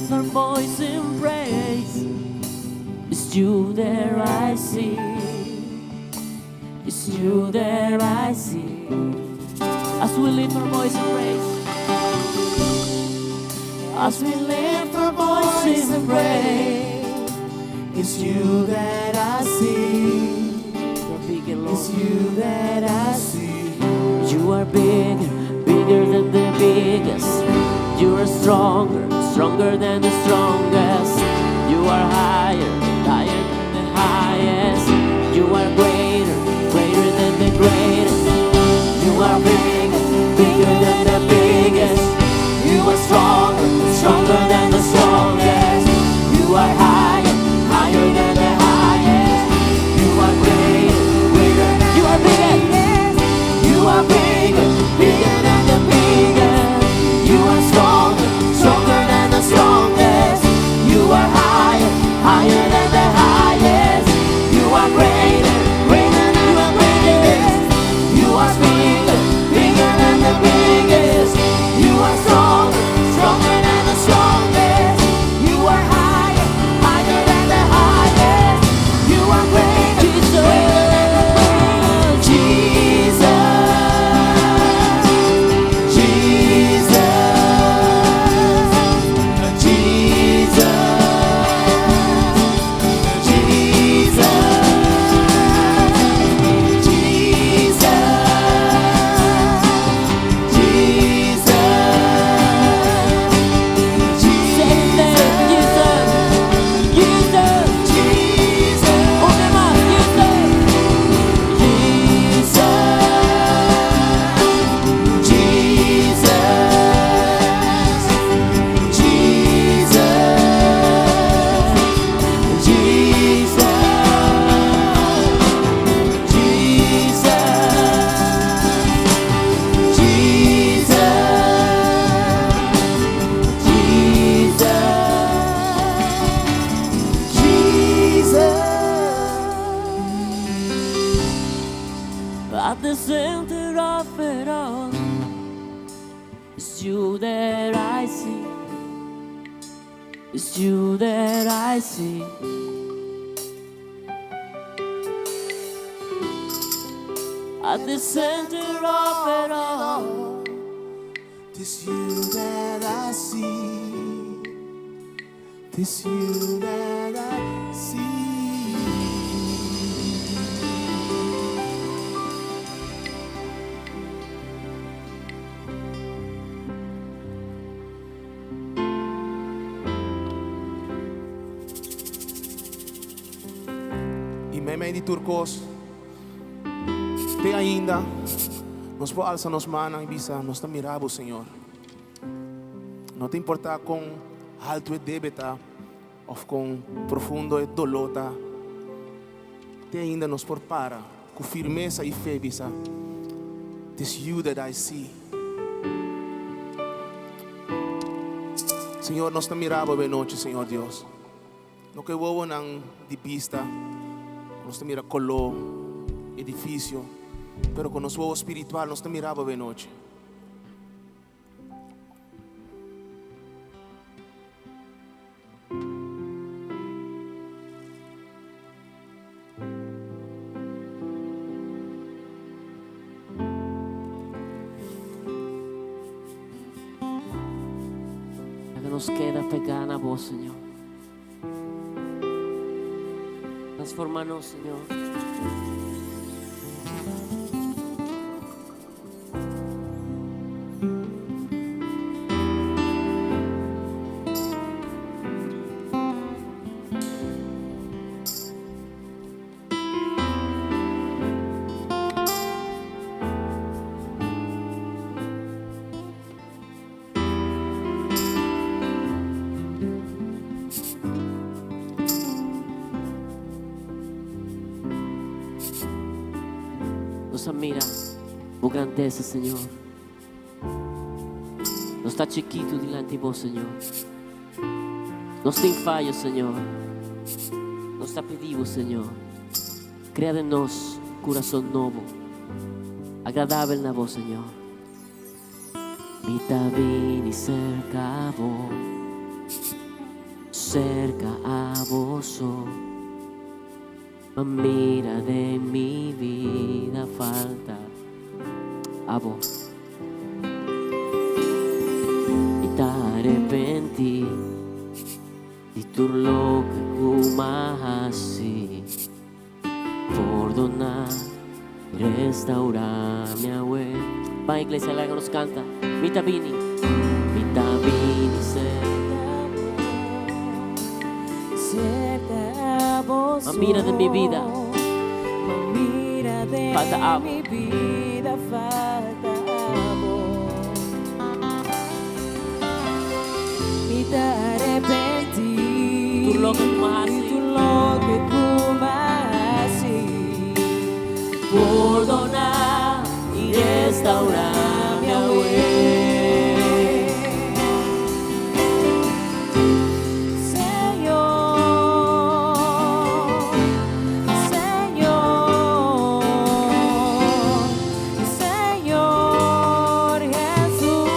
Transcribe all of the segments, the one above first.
lift our voice in praise, it's you that I see. It's you that I see. As we lift our voice in praise. As we lift our voices in praise, It's you that I see. You're bigger, Lord. It's you that I see. You are bigger, bigger than the biggest. You are stronger, stronger than the strongest. You are higher, higher than the highest. You are greater, greater than the greatest. You are bigger, bigger than the biggest. You are stronger, stronger than the strongest. You are higher, higher than the highest. You are greater, greater. You are bigger. You are bigger, bigger than the biggest. You are stronger, stronger than the strongest. You are higher, higher than the highest. You are greater, greater than the greatest. You are bigger, bigger than the biggest. You are stronger, stronger than the strongest. You are higher, higher than the highest. You are greater, greater than the greatest. Jesus, Jesus, Jesus, Jesus, Jesus, Jesus, Jesus, Jesus, Jesus, Una mas, Jesus, Jesus, Jesus, Jesus, Jesus, Jesus, Jesus, Jesus, Jesus. At the center of it all, it's you that I see. It's you that I see. At the center of it all, 'Tis you that I see. 'Tis you that I see. I meimei di tur kos, te ainda nos por alsa nos mannan i bisa, Nos ta mira bo, Señor. No ta importá kon haltu e debe ta òf kon profundo e doló ta, te ainda nos por para ku firmesa i fe bisa, 'Tis you that I see. Señor, nos ta mira bo e nochi, Señor Dios. No ku e wowonan di bista ku nos ta mira koló, edifisio, pero ku nos wowo spiritual nos ta mira bo e nochi. Laga nos keda pegá na bo, Señor. Transforma nos, Señor. Nos a mira bo grandesa, Señor. Nos ta chikitu dilanti bo, Señor. Nos tin fayo, Señor. Nos ta pidi bo, Señor, crea den nos curason nobo, agradabel na bo, Señor. Mi ta bini cerca bo. Serka abo so. Ma mira den mi bida falta abo. Mi ta arepentí di tur loke ku m'a hasi. Pordoná, restaurá mi awe. Ban iglesia, laga nos kanta. Mi ta bini, mi ta bini Serka abo. Ma mira den mi bida. Ma mira den Falta abo. Mi bida falta abo. Mi ta arepentí. Tur loke ku m'a hasi. Tur loke ku m'a hasi. Pordoná i restaurá mi awe. Señor, Señor, Señor Jesús.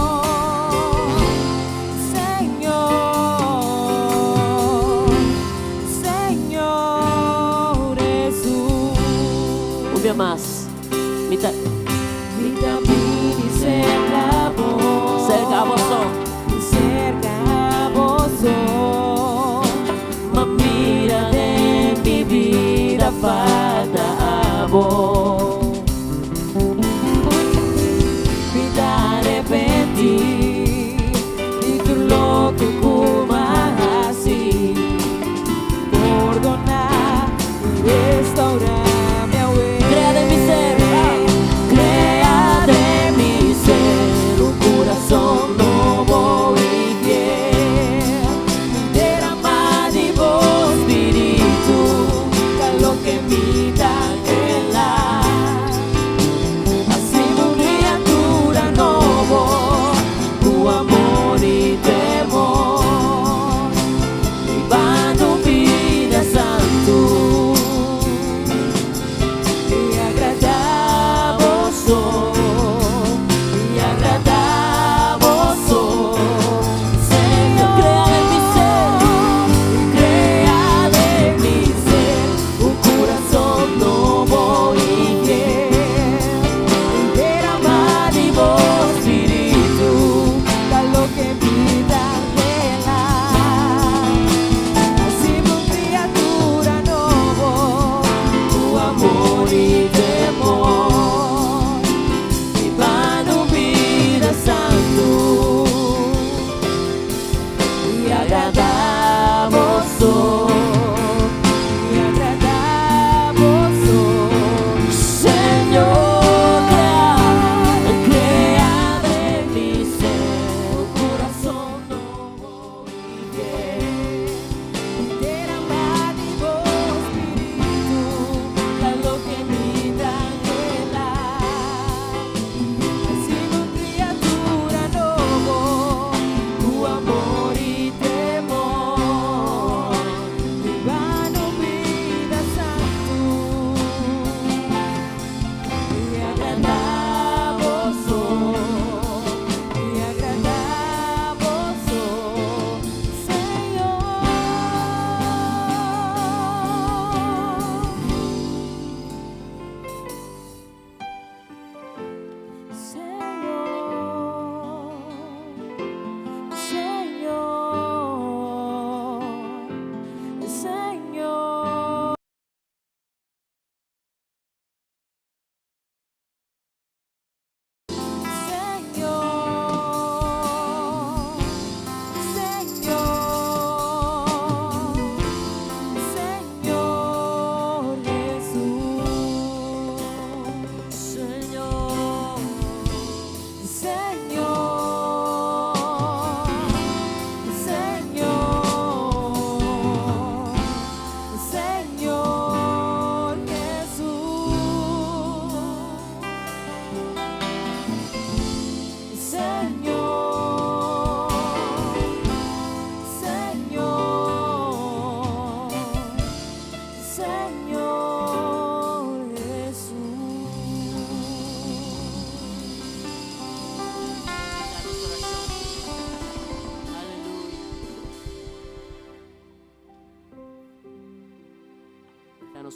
Señor, Señor, Señor Jesús. Un bia mas. Mi ta Mi ta bini serka bo. Serka abo so. Serka abo so. Ma mira den mi bida falta abo. Mi ta arepentí di tur loke ku m'a hasi. Pordoná i restaurá mi awe. Krea den mi ser, krea den mi ser un kurason nobo i fiel. Derama di bo spiritu, ta loke mi ta anhelá.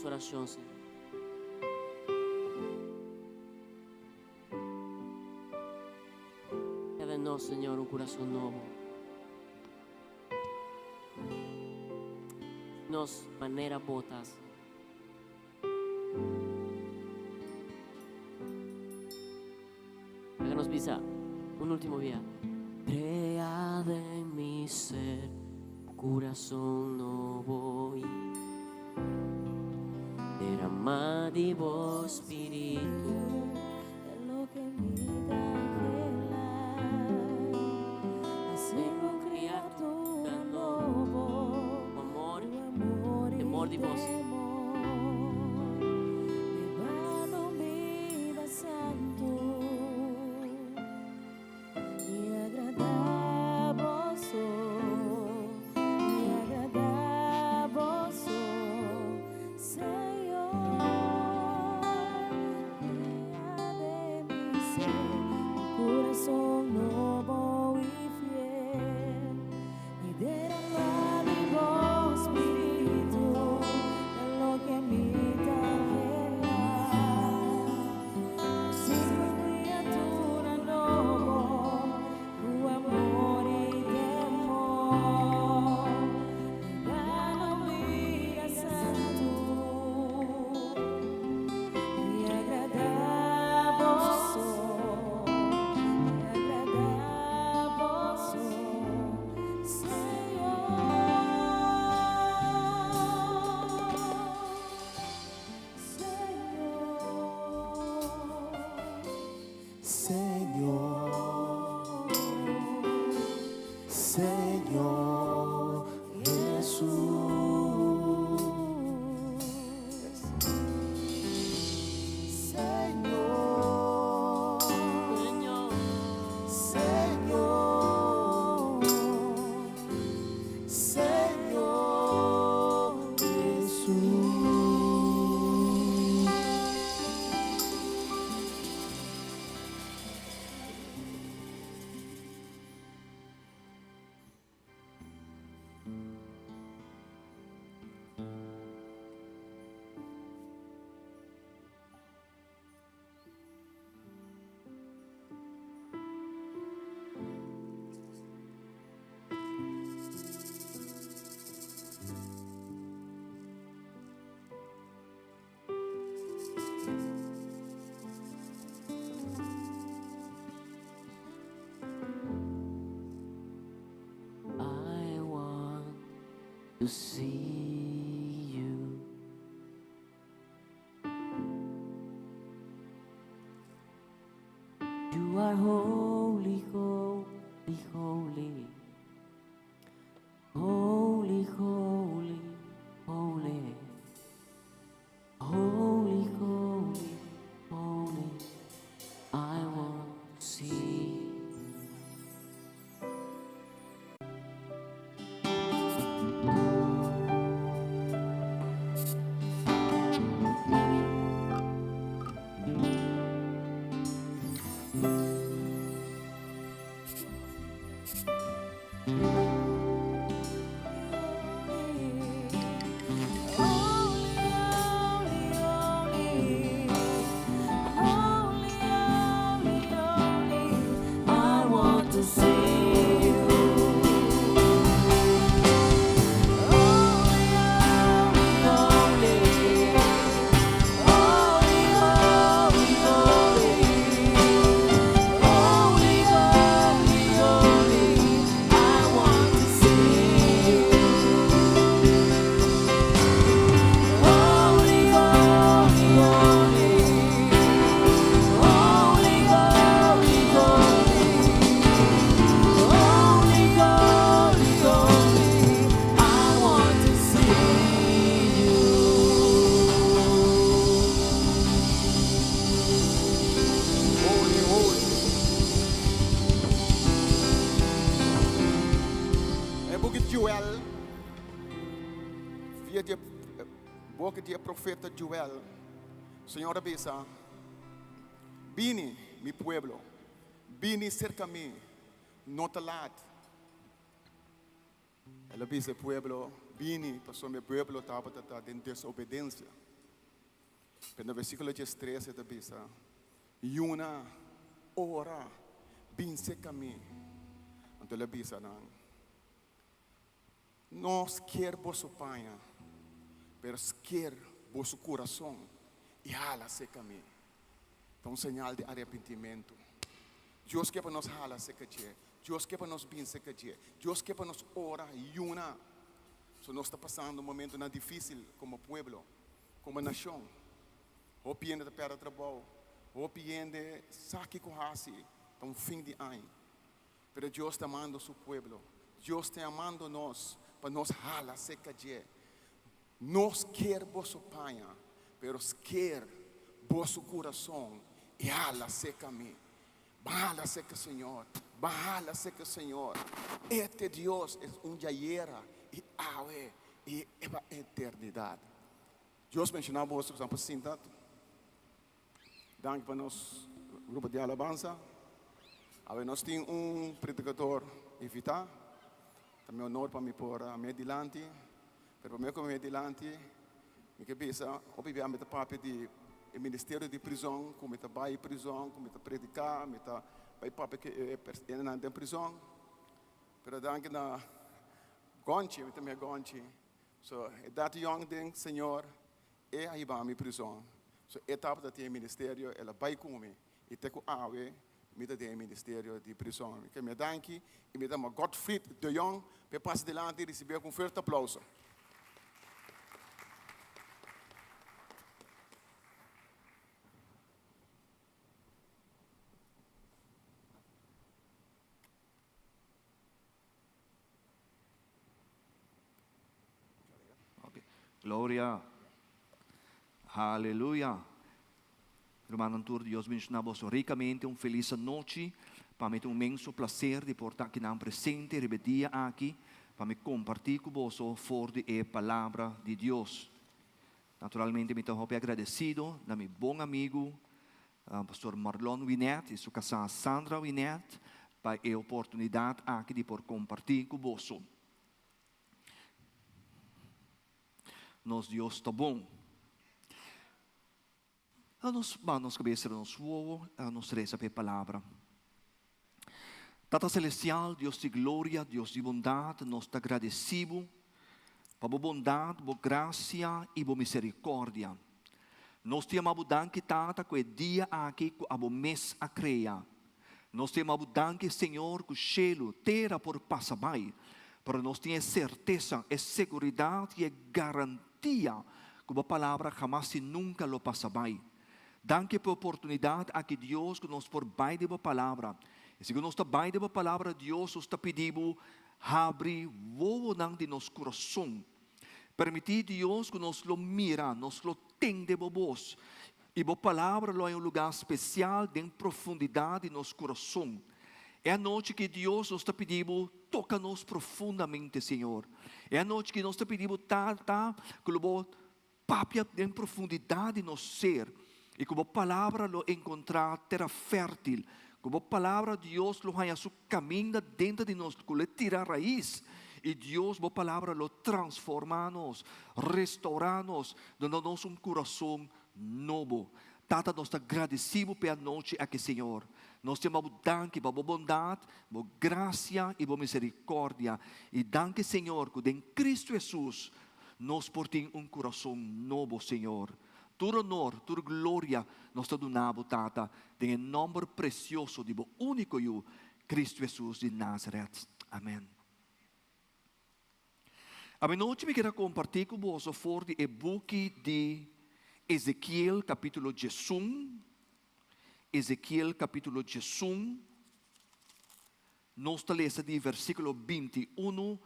nos orashon, Señor. Crea den nos, Señor, un kurason nobo. Nos manera bo ta, Señor. Laga nos bisa un último bia. Crea den mi ser un corazón nobo y derrama di bo spiritu. Lo que mi ta anhelá, Hacer un criatura nobo, Ku amor, Ku amor i temor di bos. temor, Bibando un bida santu I agradá bo so, I agradá bo so, Señor. Crea den mi ser un curason nobo i fiel i derama di bo spiritu ta loke mi ta anhelá. Haci un criatura nobo cu amor i temor, bibando un bida santu i agradá bo so, i agradá bo so, Señor. Señor. Señor, Señor Jesús. Señor, Señor. Señor, Señor Jesús. I want to see you. You are holy, holy, holy. Holy, holy, holy. Holy, holy, holy. I want to see. Holy, holy, holy, holy, holy, holy. I want to see you. Holy, Holy, holy, holy, holy, holy, holy, holy. I want to see you. Holy, holy, holy, holy, holy, holy, holy, holy, holy. I want to see you. Holy, holy. E buki Joel, via di boka di profeta Joel, Señor a bisa, Bini, mi pueblo, bini serka mi, no ta lat. El a bisa pueblo, bini, pasobra mi pueblo tabata den desobedensia. Pero na versíkulo diestres e ta bisa, Yuna, ora, bin serka mi. Anto el a bisa nan, No sker boso paña, pero sker boso kurason i hala serka mi. Ta un señal di arepentimentu. Dios ke pa nos hala serka dje. Dios ke pa nos bin serka dje. Dios ke pa nos ora, yuna. So nos ta pasando momentunan difísil komo pueblo, komo nashon. Hopi hende ta pèrdè trabou. Hopi hende sa kiko hasi. Ta un fin di aña. Pero Dios ta amando su pueblo. Dios ta yamando nos pa nos hala serka dje. No sker boso paña, pero sker boso kurason i hala serka mi. Ban hala serka Señor. Ban hala serka Señor. E ta Dios, es un djayera i awe i pa eternidat. Dios benshoná boso ku por sinta. Danki pa nos grupo di alabansa. Awe nos tin un predikador invitá. Ta mi honor pa mi por mei dilanti. Pero promé ku mi mei dilanti, mi ke bisa, hopi bia mi ta papia di e ministerio di prizòn, ku mi ta bai prizòn, ku mi ta prediká, mi ta bai papia ku e hendenan den prizòn. Pero danki na Gonchi, mi ta mira Gonchi. So, e dat yòn den Señor. E a hiba mi prizon. So e tabata tin e ministerio, el a bai ku mi. I te ku awe mi ta den e ministerio di prizon. Mi ke mi a danki i mi ta yama Godfried de Jong pa e pasa dilanti i risibié ku un fuerte aplauso. Gloria. Haleluya. Rumannan tur, Dios bendiciona boso ricamente. Un feliz anochi. Pa mi ta un inmenso placer di por ta akinan presente riba e dia aki pa mi comparti cu boso for di e Palabra di Dios. Naturalmente mi ta hopi agradecido na mi bon amigo Pastor Marlon Winet y su casá Sandra Winet pa e oportunidad aki di por comparti cu boso. Nos Dios ta bon. Laga nos baha nos cabeza riba nos wowo, laga nos reza pa e palabra. Tata Celestial, Dios di gloria, Dios di bondad, nos ta gradeci Bo pa Bo bondad, Bo gracia y Bo misericordia. Nos ta yama Bo danki, Tata, cu e dia aki cu Abo mes a crea. Nos ta yama Bo danki, Señor, cu shelu, tera por pasa bay, pero nos tin e certeza, e seguridad y e garantia cu Bo palabra hamas y nunca lo pasa bay. Danki pa e oportunidat aki Dios ku nos por bai den bo palabra. I segun nos ta bai den bo palabra Dios nos ta pidi bo habri wowonan di nos kurason. Permití Dios ku nos lo mira, nos lo tende bo bos i bo palabra lo haña un lugá spesial den profundidat di nos kurason. E anochi ki Dios nos ta pidi bo toka nos profundamente Señor. E anochi ki nos ta pidi bo Tata ku lo bo Papia den profundidat di nos ser i ku bo palabra lo enkontrá tera fértil. Ku bo palabra Dios lo haña su kaminda denter di nos ku lo e tira rais i Dios bo palabra lo transformá nos, restourá nos, duna nos un kurason nobo. Tata nos ta gradisí bo p'e anochi aki Señor. Nos ta yama bo danki pa bo bondat, bo grasia i bo miserikòrdia. I danki Señor ku den Kristu Hesus Nos por tin un kurason nobo, Señor. Tur honor, tur gloria nos ta duna Bo, Tata, den e nòmber presioso di Bo úniko Yu, Kristu Hesus di Nazaret. Amèn. Awenochi mi kier a kompartí ku boso for di e buki di Ezekiel kapítulo diesun, Ezekiel kapítulo diesun. Nos ta lesa di versíkulo bintiunu,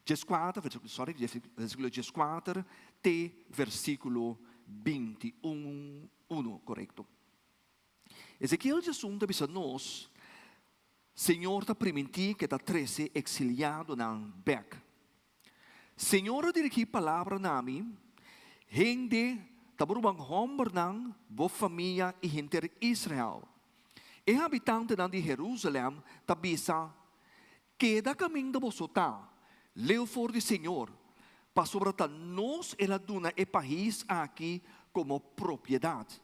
dieskuater, sorry, versíkulo dieskuater te versíkulo bintiun, unu, korekto. Ezekiel diesun ta bisa nos, Señor ta primintí ke ta trese eksiliadonan bèk. Señor a dirigí palabra na mi, Hende ta bo ruman hòmbernan, bo famia i henter Israel. E habitantenan di Herúsalèm ta bisa, Keda kaminda boso ta, leu for di Señor, pasobra ta nos el a duna e pais aki. komo propiedat.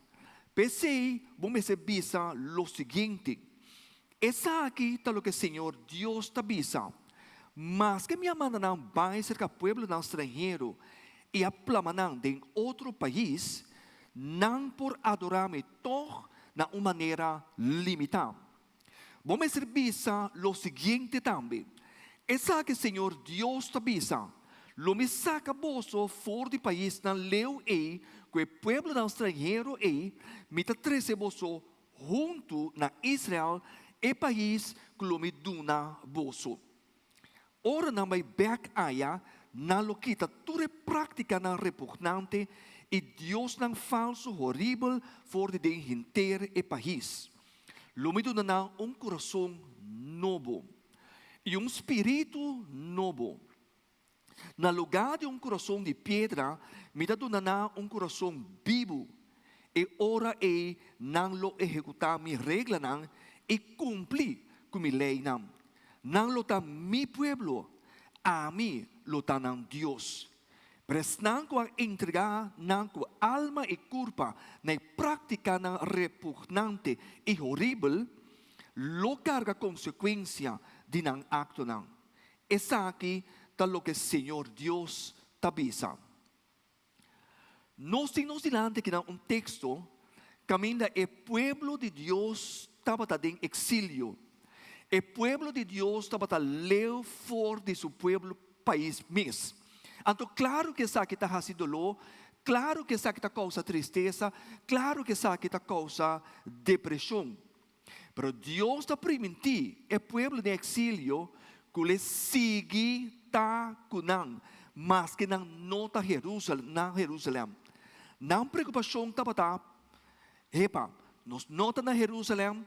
P'esei bo mester bisa lo siguiente, Esaki ta loke Señor Dios ta bisa, Maske mi a manda nan bai serka pueblonan stranhero i a plama nan den otro pais, nan por adorá mi tòg na un manera limitá. Bo mester bisa lo siguiente tambe, Esaki Señor Dios ta bisa, Lo mi saka boso for di paisnan leu ei ku e pueblonan stranhero ei, mi ta trese boso huntu na Israel, e pais ku lo mi duna boso. Ora nan bai bèk aya, nan lo kita tur e práktikanan repugnante i diosnan falsu horibel for di den henter e pais. Lo mi duna nan un kurason nobo i un spiritu nobo. Na lugá di un kurason di piedra, mi ta duna nan un kurason bibu. E ora ei nan lo ehekutá mi reglanan i kumpli ku mi leinan. Nan lo ta mi pueblo, ami lo ta nan Dios. Pero esnan ku a entregá nan ku alma i kurpa na e práktikanan repugnante i horibel, lo karga konsekuensia di nan aktonan. Esaki ta loke Señor Dios ta bisa. Nos tin nos dilanti kinan un teksto kaminda e pueblo di Dios tabata den eksilio. E pueblo di Dios tabata leu for di su pueblo pais mes. Anto klaru ku esaki ta hasi doló, klaru ku esaki ta kousa tristesa, klaru ku esaki ta kousa depreshon. Pero Dios ta primintí e pueblo den eksilio ku lo e sigui ta ku nan, maske nan no ta na Herúsalèm. Nan preokupashon tabata, Hepa, nos no ta na Herúsalèm,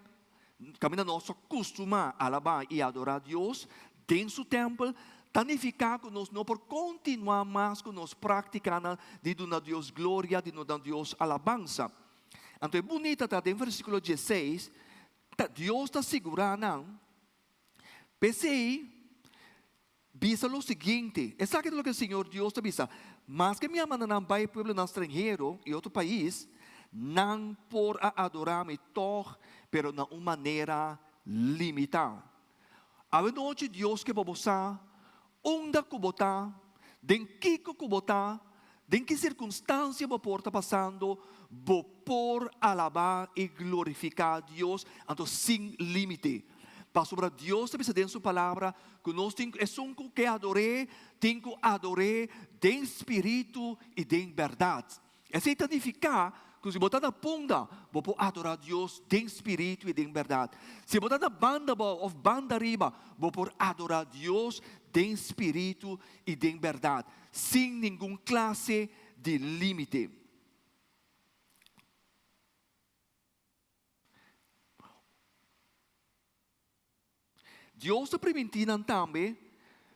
kaminda nos a kustumá alabá i adorá Dios den su tèmpel, ta nifiká ku nos no por kontinuá mas ku nos práktikanan di duna Dios gloria, di duna Dios alabansa. Anto e bunita ta den versíkulo dieseis, ta Dios ta sigurá nan, P'esei, bisa lo siguiente, esaki ta loke Señor Dios ta bisa, Maske mi a manda nan bai pueblonan stranhero i otro pais, nan por a adorá mi tòg, pero na un manera limitá. Awe nochi Dios ke pa bo sa unda ku bo ta, den kiko ku bo ta, den ki sirkunstansia bo por ta pasando, bo por alabá i glorifiká Dios, anto sin límite. Pasobra Dios ta bisa den su Palabra ku nos tin ku esun ku ke ador'é tin ku ador'é den spiritu i den bèrdat. Esei ta nifiká ku si bo ta na punda, bo por adorá Dios den spiritu i den bèrdat. Si bo ta na banda abou òf banda ariba, bo por adorá Dios den spiritu i den bèrdat, sin ningun klase di límite. Dios ta primintí nan tambe,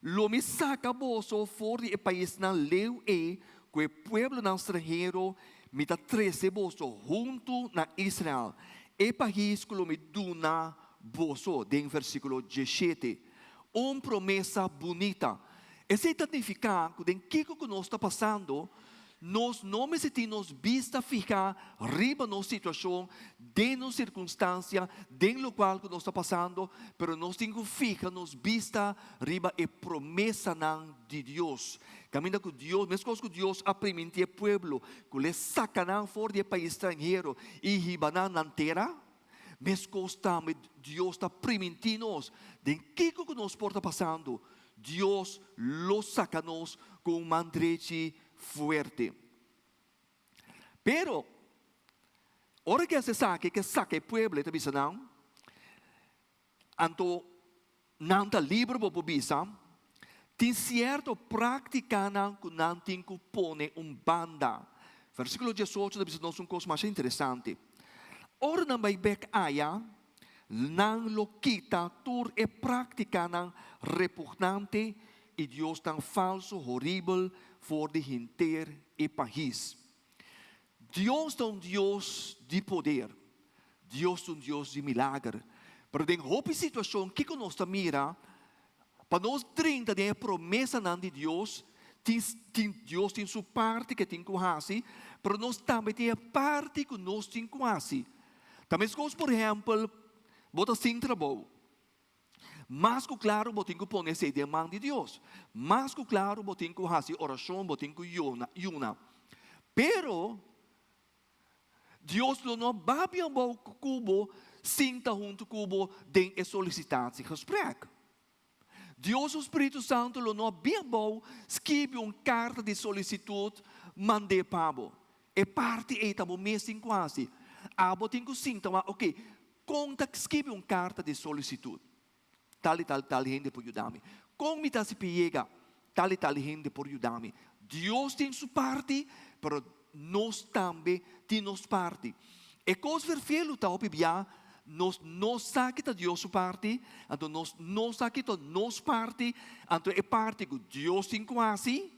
Lo mi saka boso for di e paisnan leu ei ku e pueblonan stranhero, mi ta trese boso huntu na Israel, e pais ku lo mi duna boso, den versíkulo diesshete. Un promesa bunita! Esei ta nifiká ku den kiko ku nos ta pasando, Nos no mester tin nos bista fihá riba nos situashon, den nos sirkunstansia, den lokual ku nos ta pasando, pero nos tin ku fiha nos bista riba e promesanan di Dios. Kaminda ku Dios, meskos ku Dios a primintí e pueblo ku lo e saka nan for di e pais stranhero i hiba nan nan tera, meskos tambe Dios ta primintí nos den kiko ku nos por ta pasando, Dios lo saka nos ku un man drechi fuerte. Pero, ora ku e hasi esaki, ku e saka e pueblo, e ta bisa nan, anto nan ta liber bo por bisa, tin sierto práktikanan ku nan tin ku pone un banda. Versíkulo diesocho ta bisa nos un kos masha interesante. Ora nan bai bèk aya, Nan lo kita tur e práktikanan repugnante i diosnan falsu horibel for di henter e pais. Dios ta un Dios di poder. Dios ta un Dios di milager. Pero den hopi situashon kiko nos ta mira? Pa nos drenta den e promesanan di Dios, tin, tin, Dios tin su parti ke tin ku hasi, Pero nos tambe tin e parti ku nos tin ku hasi. Ta meskos por ehèmpel, bo ta sin trabou. Mas ku klaru bo tin ku pone esei den man di Dios. Mas ku klaru bo tin ku hasi orashon, bo tin ku yuna. Pero Dios lo no babia bo ku bo sinta huntu ku bo den e solisitatiegesprek. Dios su spiritu santu lo no a bin abou skibi un karta di solisitut mand'é pa bo. E parti ei ta bo mes tin ku hasi. Abo tin ku sinta wak, oke, kon ta skibi un karta di solisitut? Tal i tal tal hende por yuda mi. Kon mi ta hasi pa yega tal i tal hende por yuda mi? Dios tin su parti, pero nos tambe tin nos parti. E kos verfelu ta hopi bia nos no sa ki ta Dios su parti, anto nos no sa ki ta nos parti, anto e parti ku Dios tin ku hasi,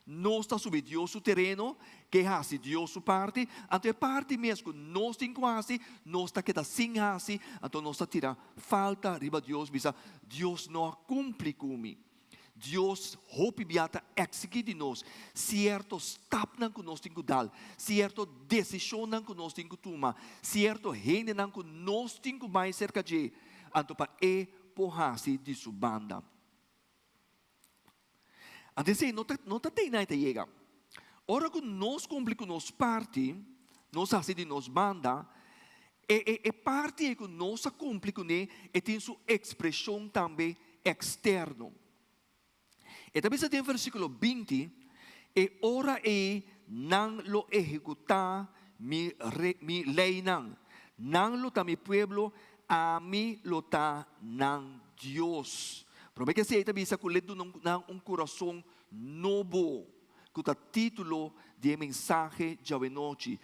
nos ta subi Dios su tereno, ke hasi Dios su parti, anto e parti mes ku nos tin ku hasi, nos ta keda sin hasi, anto nos ta tira falta riba Dios, bisa, Dios no a kumpli ku mi. Dios hopi bia ta eksigí di nos sierto stapnan ku nos tin ku dal, sierto desishonnan ku nos tin ku tuma, sierto hendenan ku nos tin ku bai serka dje, anto pa e por hasi di su banda. Anto esei no ta no ta tei nan e ta yega. Ora ku nos kumpli ku nos parti, nos hasi di nos banda, e e e parti ei ku nos a kumpli kuné e tin su ekspreshon tambe eksterno. E ta bisa den versíkulo 20, E ora ei nan lo ehekutá mi re, mi leinan. Nan lo ta mi pueblo, ami lo ta nan Dios. Promé ke esei ta bisa ku lo e duna nan un kurason nobo, ku ta título di e mensahe djawe nochi,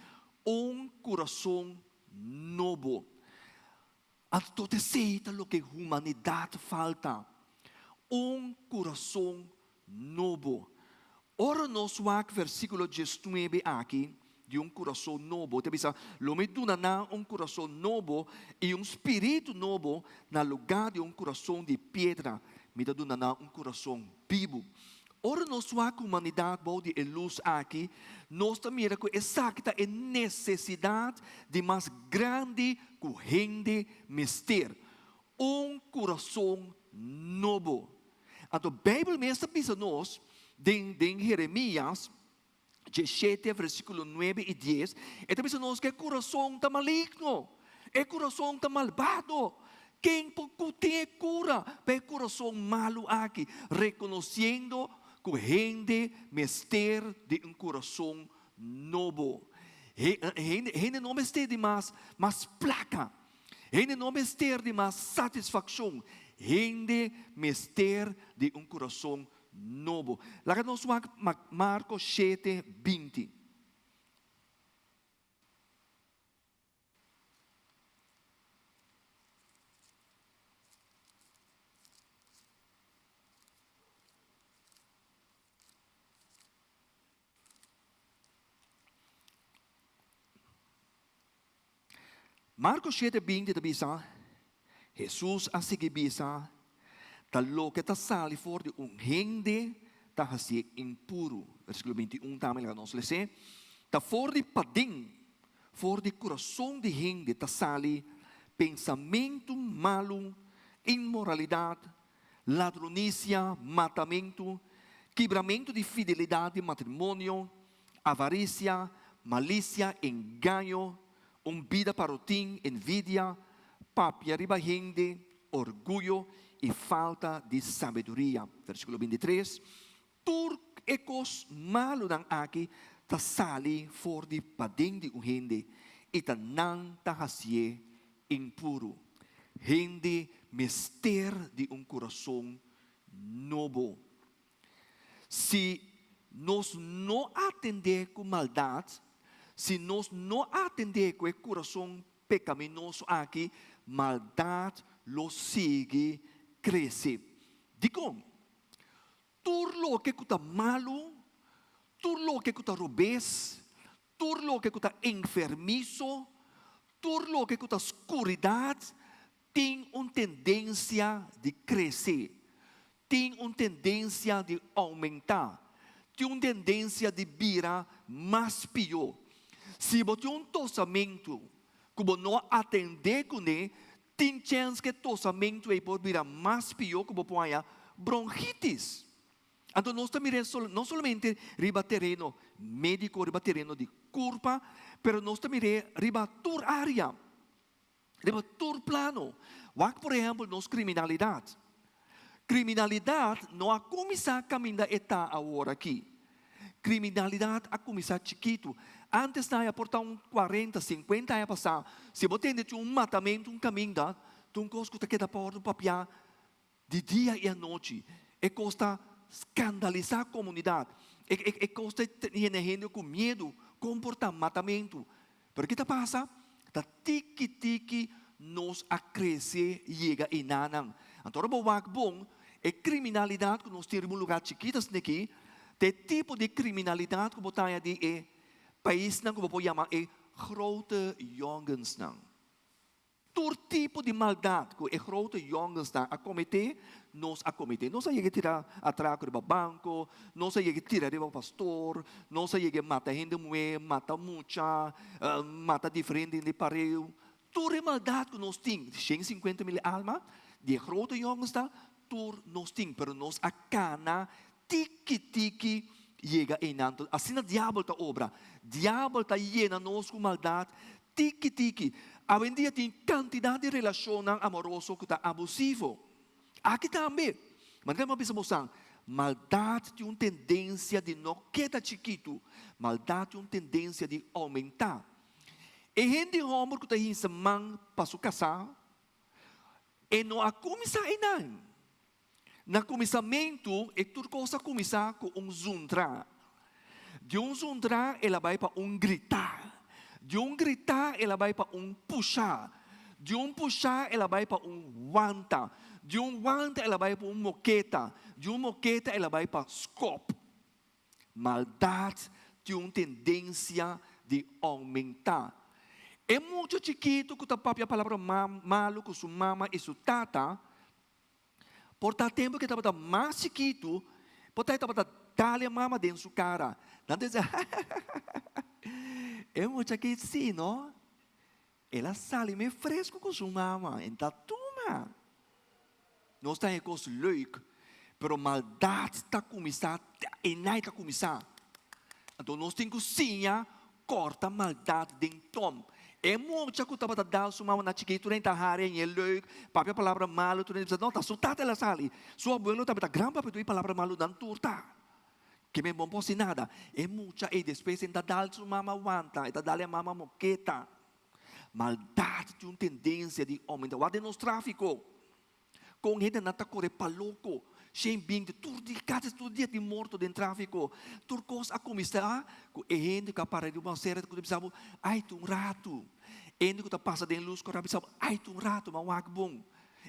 Un kurason nobo. Anto tot esei ta loke humanidat falta, un kurason nobo. Ora nos wak versíkulo diesnuebe aki di un kurason nobo, ta bisa, Lo mi duna nan un kurason nobo i un spiritu nobo na lugá di un kurason di piedra, mi ta duna nan un kurason bibu. Ora nos wak humanidat bou di e lus aki, nos ta mira ku esaki ta e nesesidat di mas grandi ku hende mester, un kurason nobo. Anto Beibel mes ta bisa nos den den Jeremias 17 versíkulo 9 i 10, e ta bisa nos ku e kurason ta maligno, e kurason ta malbado. Ken por ku tin e kura pa e kurason malu aki? Rekonosiendo ku hende mester di un kurason nobo. Hende hende no mester di mas mas plaka. Hende no mester di mas satisfakshon. Hende mester di un kurason nobo. Laga nos wak Marko shete, 20. Marko shete 20 ta bisa, Hesus a sigui bisa, Ta loke ta sali for di un hende ta hasié impuru. Versíkulo 21 tambe laga nos les'é. Ta for di paden, for di kurason di hende ta sali pensamentu malu, inmoralidat, ladronisia, matamentu, kibramentu di fidelidat di matrimonio, avarisia, malisia, engaño, un bida parotin, envidia, papia riba hende, orguyo i falta di sabiduria. Versíkulo 23, Tur e kos malunan aki ta sali for di paden di un hende i ta nan ta hasié impuru. Hende mester di un kurason nobo. Si nos no atendé ku maldat, si nos no atendé ku e kurason pekaminoso aki, maldat lo sigui krese. Dikon? Tur loke ku ta malu, tur loke ku ta robes, tur loke ku ta enfermiso, tur loke ku ta skuridat tin un tendensia di krese, tin un tendensia di oumentá, tin un tendensia di bira mas pió. Si bo tin un tosamentu ku bo no atendé kuné, tin chèns ku e tosamentu ei por bira mas pió ku bo por haña bronkitis. Anto nos ta mira no solamente riba tereno médiko, riba tereno di kurpa, pero nos ta mir'é riba tur área. Riba tur plano. Wak por ehempel nos kriminalidat. Kriminalidat no a kuminsá kaminda e ta awor aki. Kriminalidat a kuminsá chikitu. Ántes nan a por ta un kuarenta, sinkuenta aña pasá, si bo tende tin un matamentu un kaminda, ta un kos ku ta keda pa òrdu papiá Di dia i anochi e kos ta skandalisá komunidat. E kos ta yena hende ku miedu, kon por ta matamentu. Pero ke ta pasa? Ta tiki tiki nos a krese yega enanan. Anto ora bo wak bon, e kriminalidat ku nos tin riba un lugá chikit asina aki, ta e tipo di kriminalidat ku bo ta haña di e paisnan ku bo por yama e grote jongensnan. Tur tipo di maldat ku e grote jongensnan a kometé, nos a kometé. Nos a yega tira atrako riba banko, nos a yega tira riba pastor, nos a yega mata hende muhé, mata mucha, mata diferente hende pareu. Tur e maldat ku nos tin, 150 mil alma di e grote jongensnan, tur nos tin, pero nos a kana tiki tiki yega einan. Asina diabel ta obra. Diabel ta yena nos ku maldat Tiki tiki. Awendia tin kantidat di relashonnan amoroso ku ta abusivo. Aki tambe. Manera mi a bisa bosan, maldat tin un tendensia di no keda chikitu. Maldat tin un tendensia di oumentá. E hende hòmber ku ta hinsa man pa su kasá, e no a kuminsá einan. Na kuminsamentu e tur kos a kuminsá ku un zundrá. Di un zundrá el a bai pa un gritá. Di un gritá el a bai pa un pushá. Di un pushá el a bai pa un wanta. Di un wanta el a bai pa un moketa. Di un moketa el a bai pa skòp. Maldat tin un tendensia di oumentá. E mucha chikitu ku ta papia palabra malu ku su mama i su tata, Por ta tempu ku e tabata mas chikitu, por ta e tabata dal e mama den su kara. Nan ta bisa, E mucha aki si no, el a sali mei fresku ku su mama, e ta tuma. Nos ta haña e kos leuk, pero maldat ta kuminsá, einai ta kuminsá. Anto nos tin ku siña Corta maldad den Tom. E mucha cu tabata dal su mama na chikito den ta hari en e leuk, papia palabra malo tur den bisa no ta su tata el a sali. Su abuelo tabata gran papia tur e palabra malo nan tur ta. Ke men bon por haci nada. E mucha ey despues en ta dal su mama wanta, e ta dal e mama moketa. Maldad tin un tendencia di aumenta. Wak den nos trafico. Kon hendenan ta kore pa loko, shen binti, tur dia, kasi tur dia tin morto den tráfiko. Tur kos a kuminsá ku e hende ku a para riba un sera ku ta bisa bo, ai ta un ratu. E hende ku ta pasa den lus kòrda bisa bo, ai ta un ratu, mi a wak bon.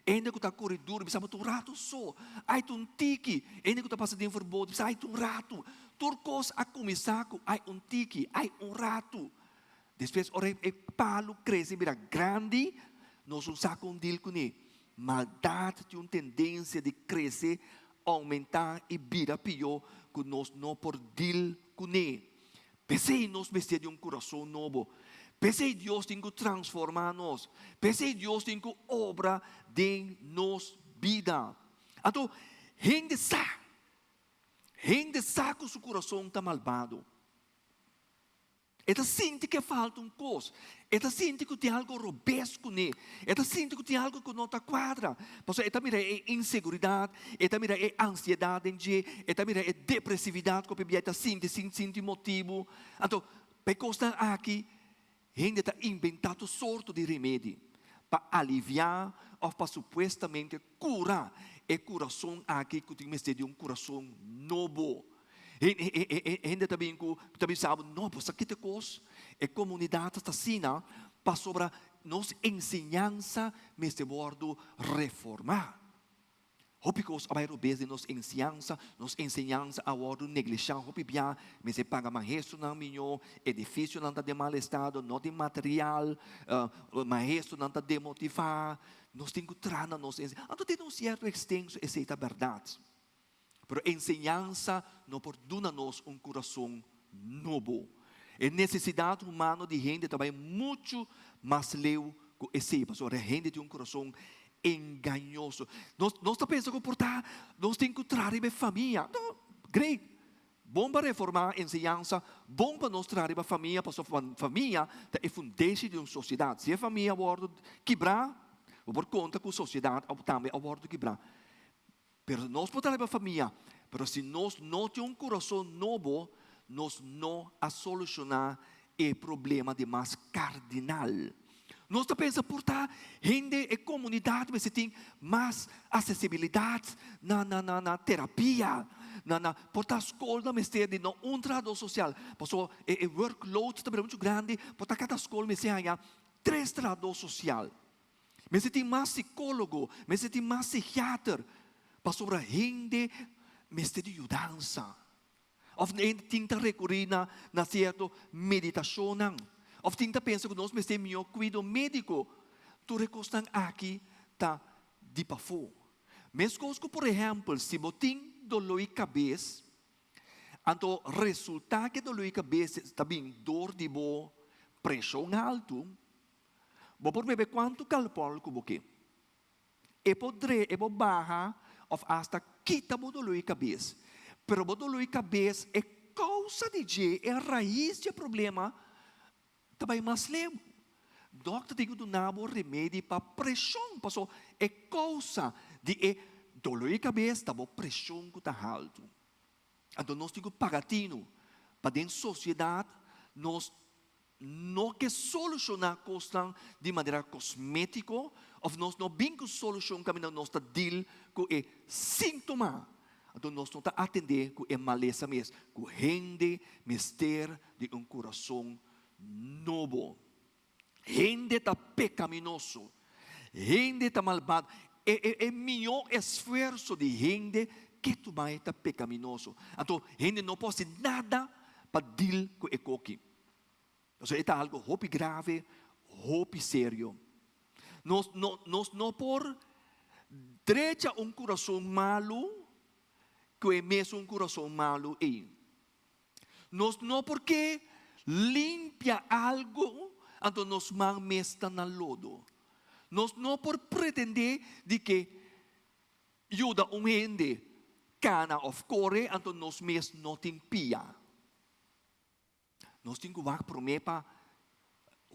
E hende ku ta kore duru bisa bo, ta un ratu so, ai ta un tiki. E hende ku ta pasa den verbod bisa, ai ta un ratu. Tur kos a kuminsá ku ai un tiki, ai un ratu. Despues ora e palu krese bira grandi, nos un sa kon dil kuné. Maldat tin un tendensia di krese, oumentá i bira pió ku nos no por dil kuné. P'esei nos mester di un kurason nobo. P'esei Dios tin ku transformá nos. P'esei Dios tin ku obra den nos bida. Anto, hende sa, hende sa ku su kurason ta malbado. E ta sinti ku e falta un kos. E ta sinti ku tin algu robes kuné. E ta sinti ku tin algu ku no ta kuadra. Pasobra e ta mira e inseguridat, e ta mira e ansiedat den dje, e ta mira e depresividat ku pabia e ta sinti sin sinti motibu. Anto, pa e kosnan aki, hende ta inventá tur sorto di remedi pa aliviá òf pa supuestamente kura e kurason aki ku tin mester di un kurason nobo. Hende ta bin ku ta bisa bo, no, bo sa kite kos, e komunidat ta asina pasobra nos enseñansa mester wòrdu reformá. Hopi kos a bai robes den nos enseñansa, nos enseñansa a wòrdu neglishá hopi bia, mester paga maestronan mihó, edifisionan ta den mal estado, no tin material, maestronan ta demotivá, nos tin ku traha na nos enseñansa. Anto tin un sierto ekstenso esei ta bèrdat. Pero enseñansa no por duna nos un kurason nobo. E nesesidat humano di hende ta bai muchu mas leu ku esei, pasobra hende tin un kurason engañoso. Nos, nos ta pensa ku por ta nos tin ku traha riba e famia. No, great. Bon pa reformá enseñansa, bon pa nos traha riba famia, pasobra famia ta e fundeshi di un sosiedat. Si e famia wòrdu kibrá, bo por konta ku sosiedat tambe a wòrdu kibrá. Pero nos por traha riba famia, pero si nos no tin un kurason nobo, nos no a solushoná e problema di mas kardinal. Nos ta pensa por ta hende e komunidat mester tin mas asesibilidat na na na na terapia, na na por ta skolnan mester di no un trahadó sosial, pasobra e e workload ta bira muchu grandi, por ta kada skol mester haña tres trahadó sosial. Mester tin mas sikólogo, mester tin mas sikiater, pasobra hende mester di yudansa. Òf hende tin ta rekurí na na sierto meditashonnan. Òf tin ta pensa ku nos mester mihó kuido médiko. Tur e kosnan aki ta di pafó. Meskos ku por ehèmpel si bo tin doló i kabes, anto resultá ku e doló i kabes ta bin dor di bo preshon haltu, Bo por bebe kuantu kalpòl ku bo ke. E por dre, e por baha òf asta kita bo doló di kabes. Pero bo doló di kabes, e kousa di dje, e rais di e problema ta bai mas leu. Dòkter tin ku duna bo remedi pa preshon, pasobra e kousa di e doló di kabes ta bo preshon ku ta haltu. Anto nos tin ku paga tinu pa den sosiedat nos no ke solushoná kosnan di manera kosmétiko òf nos no bin ku solushon kaminda nos ta dil ku e síntoma. Anto nos no ta atendé ku e malesa mes, ku hende mester di un kurason nobo. Hende ta pekaminoso, hende ta malbado. E, e, e mihó esfuerso di hende ke tumai ta pekaminoso. Anto hende no por hasi nada pa dil ku e koki. Pasobra e ta algu hopi grave, hopi serio. Nos no, nos no por drecha un kurason malu ku e mesun kurason malu ei. Nos no por ke limpia algu anto nos man mes ta na lodo. Nos no por pretendé di ke yuda un hende kana òf kore anto nos mes no tin pia. Nos tin ku wak promé pa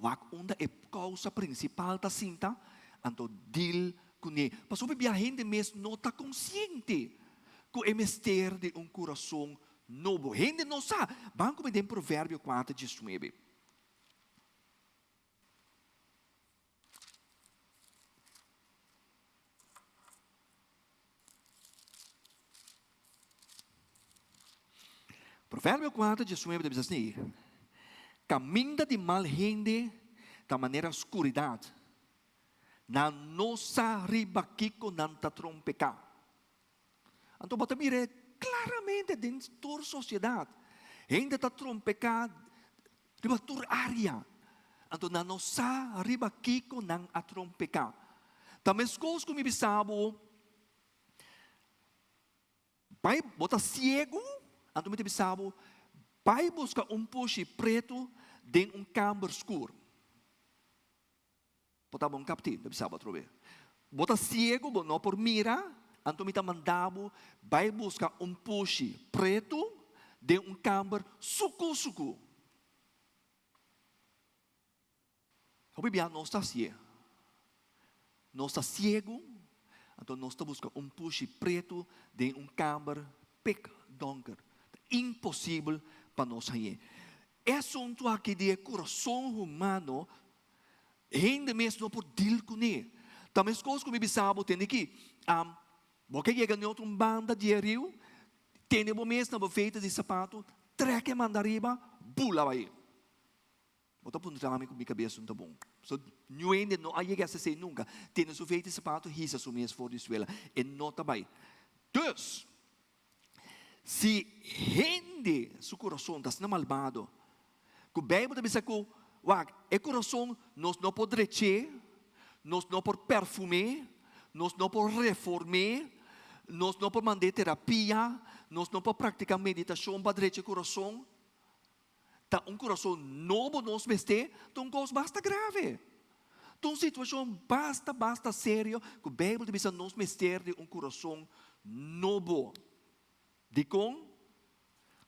wak unda e kousa prinsipal ta sinta, anto dil kuné. Pasobra bia hende mes no ta konsiente ku e mester di un kurason nobo. Hende no sa. Ban ku mi den Proverbio kuater diesnuebe. Proverbio 4, 19 ta bisa así, Kaminda di mal hende ta manera skuridat, nan no sa riba kiko nan ta trompeká. Anto bo ta mira e klaramente den tur sosiedat. Hende ta trompeká riba tur área. Anto nan no sa riba kiko nan a trompeká. Ta meskos ku mi bisa bo, bai, bo ta siegu, anto mi ta bisa bo, bai buska un pushi pretu den un kamber skur. Bo ta bon kaptí, mi ta bisa bo atrobe. Bo ta siegu, bo no por mira, anto mi ta manda bo bai buska un pushi pretu den un kamber suku suku. Hopi bia nos ta hasié. Nos ta siegu, anto nos ta buska un pushi pretu den un kamber pik donker. Ta imposibel pa nos hañ'é. E asuntu aki di e kurason humano Hende mes no por deal kuné. Ta meskos ku mi bisa bo tende ki, am, bo ke yega n'e otro banda di e riu, tene bo mes na bo feita di sapatu, trek e manda ariba, bula bai. Bo ta puntra mi ku mi kabes no ta bon. So, niun hende no a yega hasi esei nunka. Tene su feita di sapatu, hisa su mes for di suela. E no ta bai. Dus, si hende su kurason ta asina malbado, ku Beibel ta bisa ku, wak, e kurason nos no por drech'é, nos no por perfum'é, nos no por reform'é. Nos no por mand'é terapia, nos no por praktiká meditashon pa drecha e kurason. Ta un kurason nobo nos mester, ta un kos basta grave. Ta un situashon basta, basta serio ku Beibel ta bisa nos mester di un kurason nobo. Dikon?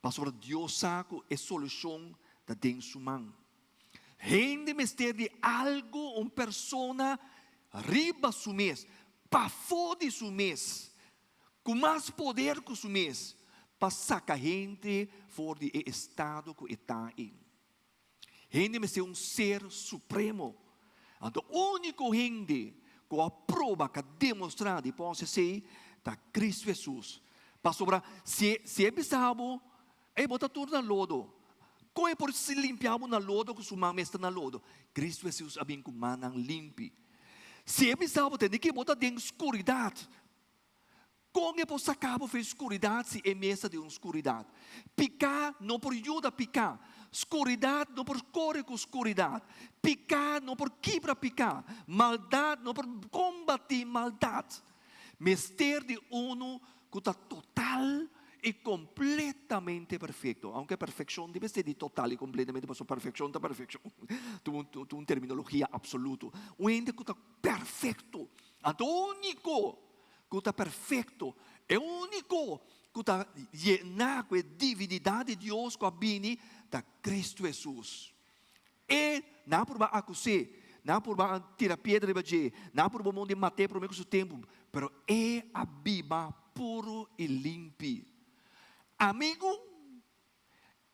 Pasobra Dios sa ku e solushon ta den su man. Hende mester di algu, un persona riba su mes, pafó di su mes, ku mas poder ku su mes, pa saka hende for di e estado ku e ta en. Hende mester un ser supremo. Anto úniko hende ku a proba, ku a demostrá di por hasi esei, ta Kristu Hesus. Pasobra si si e bisa bo, Ey, bo ta tur na lodo. Kon e por limpia bo na lodo ku su man mes ta na lodo? Kristu Hesus a bin ku mannan limpi. Si e bisa bo, Tende ki bo ta den skuridat. Kon e por saka bo for e skuridat si e mes ta den un skuridat? Piká no por yuda piká. Skuridat no por kore ku skuridat. Piká no por kibra piká. Maldat no por kombatí maldat. Mester di unu ku ta total i kompletamente perfekto. Aunke perfekshon debe ser di total i kompletamente, pasobra perfekshon ta perfekshon. Ta un terminologia apsoluto. Un hende ku ta perfekto. Anto úniko ku ta perfekto, e úniko ku ta yená ku e divinidat di Dios ku a bini ta Kristu Hesus. E nan a purba akus'é, nan a purba tira piedra riba dje, nan a purba mondi mat'é promé ku su tempu, pero e a biba puru i limpi. Amigu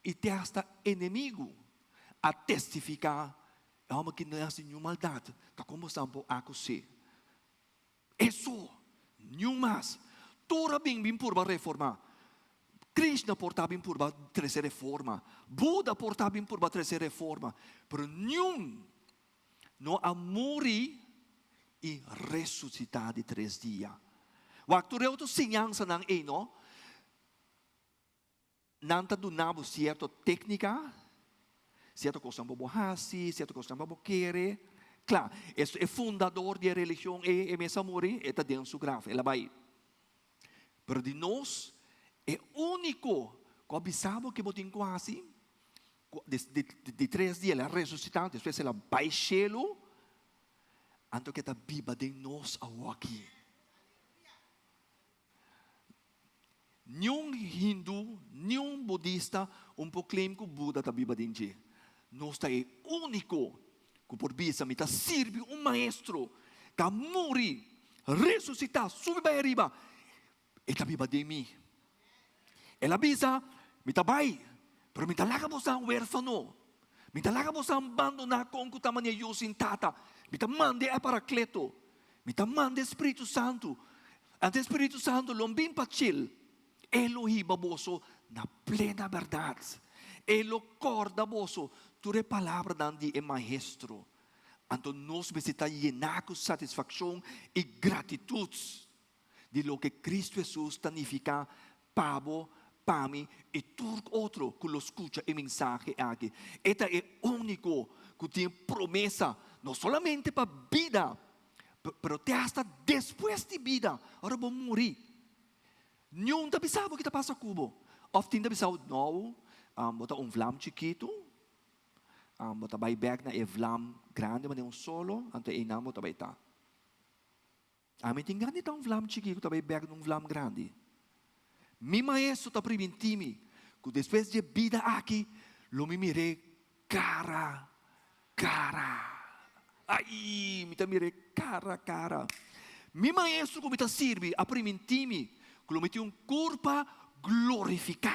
i te asta enemigu a testifiká, E hòmber aki no a hasi niun maldat, ta komo esnan por akus'é? Eso, niun mas. Tur a bin bin purba reforma. Krishna por ta bin purba trese reforma. Buda por ta bin purba trese reforma. Pero niun no a muri i resusita di tres dia. Wak tur e otro siñansanan ei no. Nan ta duna bo sierto téknika, sierto kosnan pa bo hasi, sierto kosnan pa bo kere. Kla, e fundador di e religion ei, e mes a muri, e ta den su graf, el a bai. Pero di nos, e úniko ku a bisa bo ke bo tin ku hasi, ku di tres dia el a resusitá, despues el a bai shelu, anto ke ta biba den nos awoki. Niun hindu, niun budista un por claim ku Buda ta biba den dje. Nos ta e úniko ku por bisa mi ta sirbi un maestro ku a muri, resusitá, subi bai ariba, e ta biba den mi. El a bisa, mi ta bai, pero mi ta laga boso huérfano. Mi ta laga boso bandoná kon ku ta manera yu sin tata. Mi ta manda e Parakleto. Mi ta manda e Spiritu Santu. Anto e Spiritu Santu lo bin pa chil. E lo hiba boso na plena bèrdat. E lo kòrda boso tur e palabranan di e Maestro. Anto nos mester ta yená ku satisfakshon i gratitut di loke Kristu Hesus ta nifiká pa bo, pa mi i tur otro ku lo skucha e mensahe aki. E ta e úniko ku tin promesa no solamente pa bida, pero te asta despues di bida, ora bo muri. Niun ta bisa bo ki ta pasa ku bo. Òf tin ta bisa bo, No, bo ta un vlam chikitu, bo ta bai bèk na e vlam grandi manera un solo, anto einan bo ta bai ta. Ami tin gana di ta un vlam chikí ku ta bai bèk na un vlam grandi. Mi maestro ta primintí mi ku despues di e bida aki lo mi mir'é kara kara. Ai, mi ta mir'é kara kara. Mi maestro ku mi ta sirbi a primintí mi ku lo mi tin un kurpa glorifiká.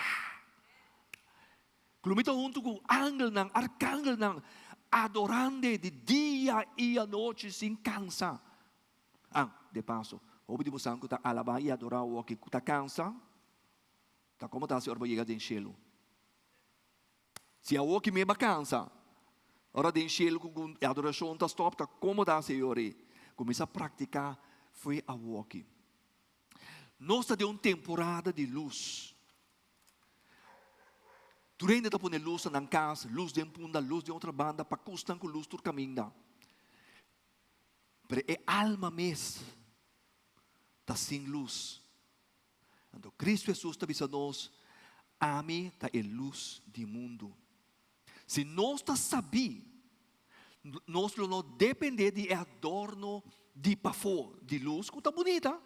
Ku lo mi ta huntu ku angelnan, arkangelnan, adorand'é di dia i anochi sin kansa. Ah, de paso, hopi di bosan ku ta alabá i adorá awoki ku ta kansa, ta komo ta hasi ora bo yega den shelu? Si awoki mi ba kansa, ora den shelu ku e adorashon ta stòp, ta komo ta hasi ora ei? Kuminsá praktiká fo'i awoki. Nos ta den un temporada di lus. Tur hende ta pone lus na nan kas, lus den punda, lus den otro banda, pa kusnan ku lus tur kaminda. Pero e alma mes ta sin lus. Anto Kristu Hesus ta bisa nos, Ami ta e lus di mundu. Si nos ta sabí, nos lo no dependé di e adorno di pafó di lus ku ta bunita.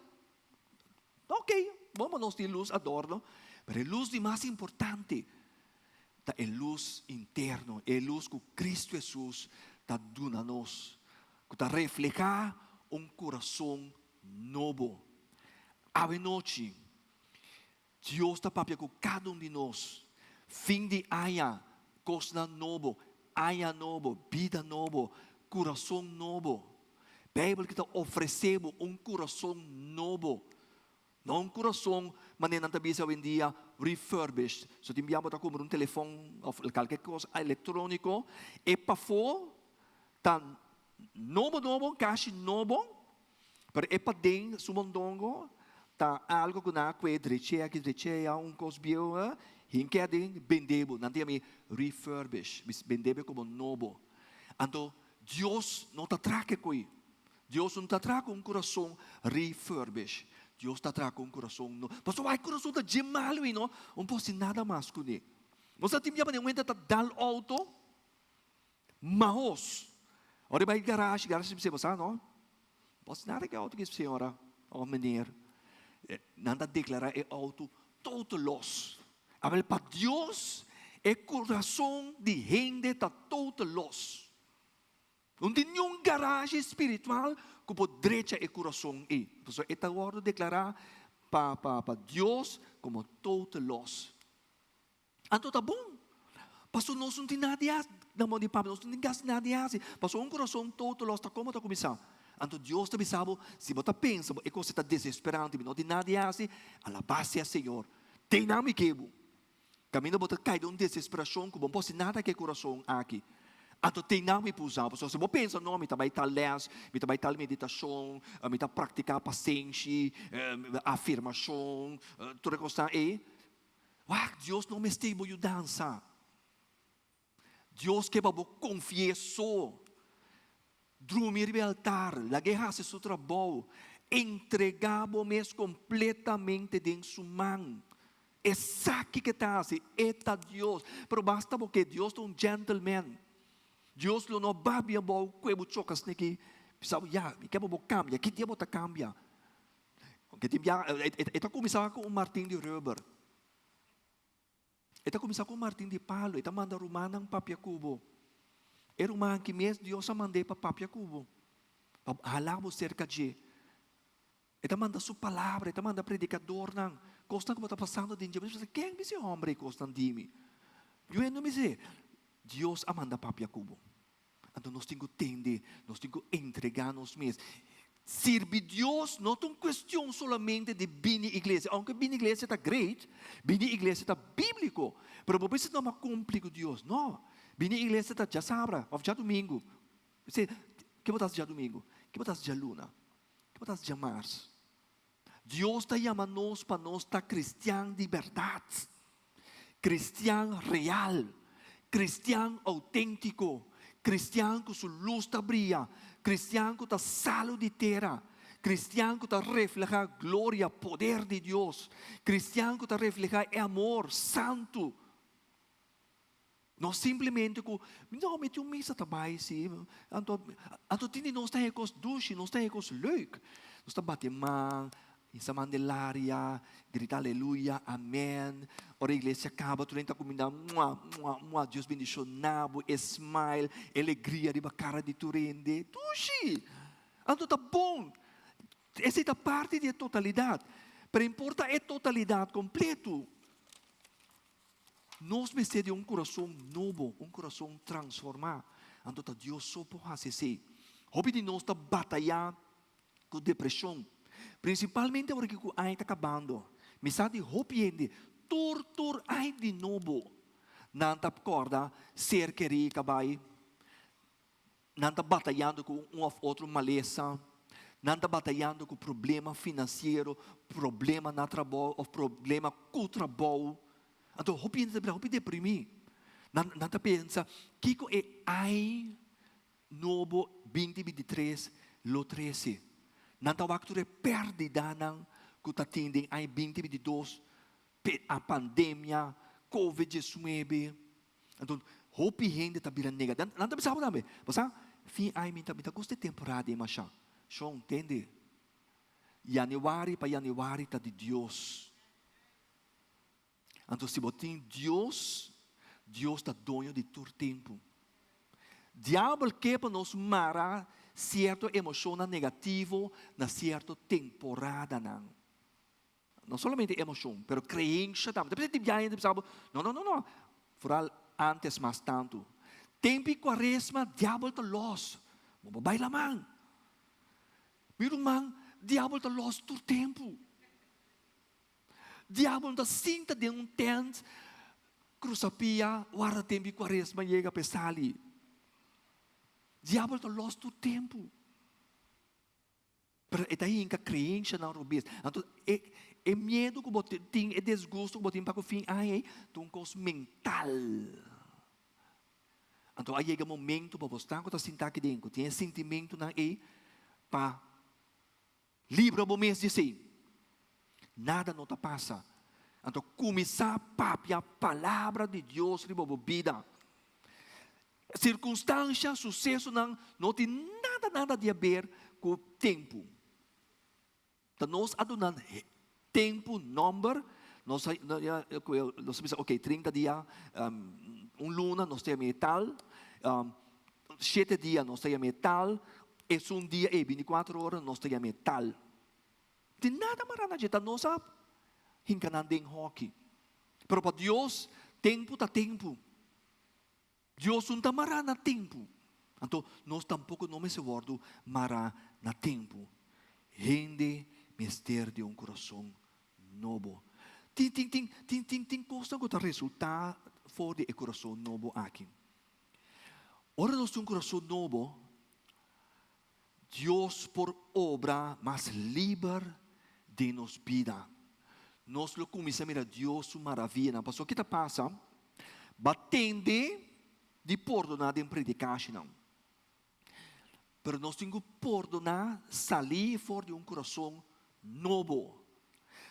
Ok, bon pa nos tin lus adorno, pero e lus di mas importante ta e lus interno, e lus ku Kristu Hesus ta duna nos, ku ta reflehá un kurason nobo. Awe nochi, Dios ta papia ku kada un di nos. Fin di aña, kosnan nobo, aña nobo, bida nobo, kurason nobo. Beibel ki ta ofresé bo un kurason nobo. No un kurason manera nan ta bisa awendia refurbished. So tin bia bo ta kumpra un telefòn òf kalke kos elektróniko, e pafó ta nobo nobo, kashi nobo, Pero e paden su mondongo ta algo ku nan a kue dreche aki dreche aya un kos bieu hinke aden bende bo. Nan ta yama e refurbish, bende bo komo nobo. Anto Dios no ta traha ke koi. Dios no ta traha ku un kurason refurbish. Dios ta traha ku un kurason nobo. Pasobra wak e kurason ta dje malu ei no, un por hasi nada mas kuné. Nos a tin bia manera un hende ta dal outo. Mahos. Ora e bai garashi, garashi bisa, bo sa no, bo nada ku e outo ki señora of meneer. Nan ta deklará e outo total loss. Awel pa Dios e kurason di hende ta total loss. No tin niun garashi spiritual ku por drecha e kurason ei. Pasobra e ta wòrdu deklará pa pa Dios komo total loss. Anto ta bon. Paso nos no tin nada di hasi. Na mon di papia, nos no tin kasi nada di hasi. Paso un kurason total los ta komo ta kuminsá. Anto Dios ta bisa bo, si bo ta pensa bo e kos ta desesperante, mi no tin nada di hasi, alabá sea Señor. Tei nan mi ke bo. Kaminda bo ta kai den un desesperashon ku bo no por hasi nada ku e kurason aki. Anto tei nan mi por usa bo. Pasobra si bo pensa, no, mi ta bai tal lès, mi ta bai tal meditashon, mi ta praktiká pasenshi, afirmashon, tur e kosnan ei. Wak, Dios no mester bo yudansa. Dios ke pa bo konfi'é so. Drumi riba e altar, lag'é hasi su trabou. Entregá bo mes kompletamente den su man. E sa kiko e ta hasi, e ta Dios. Pero basta bo ke Dios ta un gentleman. Dios lo no babia bo ku e bo choka sneki. Bisa bo, ya, mi ke pa bo kambia. Ki dia bo ta kambia? Ke tin bia, e ta kuminsá ku un martin di rùber. E ta kuminsá ku un martin di palu. E ta manda rumannan papia ku bo. E ruman aki mes Dios a mand'é pa papia ku bo, pa hala bo serka dje. E ta manda su palabra, e ta manda predikadornan. Kosnan ku bo ta pasando den dje, bo ta pensa, ken bis'e hòmber ei kosnan di mi? Yu hende no bis'é. Dios a manda papia ku bo. Anto nos tin ku tende, nos tin ku entregá nos mes. Sirbi Dios no ta un kuestion solamente di bini iglesia, ounke bini iglesia ta great, bini iglesia ta bíbliko, pero bo bisa no a kumpli ku Dios. No, bini iglesia ta djasabra òf djadumingu. Ke bo ta hasi djadumingu? Ke bo ta hasi djaluna? Ke bo ta hasi djamars? Dios ta yama nos pa nos ta kristian di bèrdat, kristian real, kristian outéntiko, kristian ku su lus ta bria, kristian ku ta salu di tera, kristian ku ta reflehá gloria, poder di Dios, kristian ku ta reflehá e amor santu. No simplemente ku, no, mi tin un misa ta bai si, anto, anto tin di nos ta haña kos dushi, nos ta haña kos leuk. Nos ta bati man, hisa man den laria, grita aleluya, amen. Ora iglesia kaba tur hende ta kuminda mua, mua, mua, Dios bendishoná bo, e smile, e alegria riba kara di tur hende. Dushi! Anto ta bon. Esei ta parti di e totalidat. Pero importa e totalidat kompletu. Nos mester di un kurason nobo, un kurason transformá. Anto ta Dios so por hasi esei. Hopi di nos ta batayá ku depreshon, prinsipalmente ora ku aña ta kabando. Mi sa di hopi hende tur tur aña di nobo nan ta kòrda ser kerí ka bai. Nan ta batayando ku un òf otro malesa, nan ta batayando ku problema finansiero, problema na trabou òf problema ku trabou. Anto hopi hende ta bira hopi deprimí. Nan nan ta pensa, kiko e ai nobo binti 23 lo trese? Nan ta wak tur e pèrdidanan. ku ta tin den aña binti binti dos, a pandemia, covid diesnuebe, anto hopi hende ta bira nega. Nan ta bisa bo tambe, bo sa, fin aña mi ta mi ta gusta e temporada ei masha. Shon, tende, yanüari pa yanüari ta di Dios. Anto si bo tin Dios, Dios ta doño di tur tempu. Diabel ke pa nos mara sierto emoshonnan negativo na sierto temporadanan. No solamente emoshon, pero kreensha tambe. Ta bisa di biaha hende bisa bo, no, no, no, no, foral antes mas tantu. Tempu di kuaresma diabel ta los, bo por bai laman. Mi ruman, diabel ta los tur tempu. Diabel no ta sinta den un tent krusa pia warda tempu di kuaresma yega pa e sali. Diabel ta los tur tempu. Pero e ta hinka kreenshanan robes. Anto e e miedu ku bo tin, e desgusto ku bo tin pa ku fin aña ei, ta un kos mental. Anto a yega momento pa bo sta ku ta sinta aki den, ku tin e sintimentunan ei pa Libra bo mes di esei. Nada no ta pasa. Anto kuminsá papia palabra di Dios riba bo bida. Sirkunstansha, susesonan no tin nada nada di haber ku tempu. Ta nos a duna tempu nòmber, nos a nos a bisa ok trinta dia, un luna nos ta yama e tal, shete dia nos ta yama e tal, esun dia ei binticuatro ora nos ta yama e tal. Tin nada mará na dje, ta nos a hinka nan den hòki. Pero pa Dios tempu ta tempu. Dios no ta mará na tempu. Anto nos tampoko no mester wòrdu mará na tempu. Hende mester di un kurason nobo. Tin, tin, tin, tin, tin, tin kosnan ku ta resultá for di e kurason nobo aki. Ora nos tin un kurason nobo, Dios por obra mas liber den nos bida. Nos lo kuminsá mira Dios su maravianan. Pasobra ki ta pasa? Bo a tende di pordoná den predikashinan. Pero nos tin ku pordoná salí for di un kurason nobo.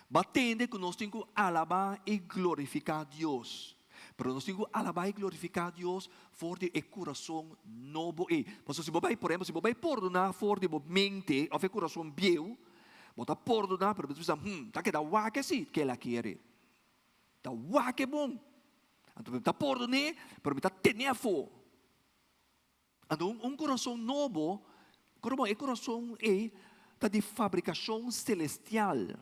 Bo a tende ku nos tin ku alabá i glorifiká Dios. Pero nos tin ku alabá i glorifiká Dios for di e kurason nobo ei. Pasobra si bo bai, por ehempel, si bo bai pordoná for di bo mente òf e kurason bieu, bo ta pordoná, pero bo ta bisa, Hm, ta keda wak si ke el a kere. Ta wak e bon. Anto mi ta pordon'é, pero mi ta ten'é afó. Anto un kurason nobo, kor e kurason ei ta di fabrikashon selestial.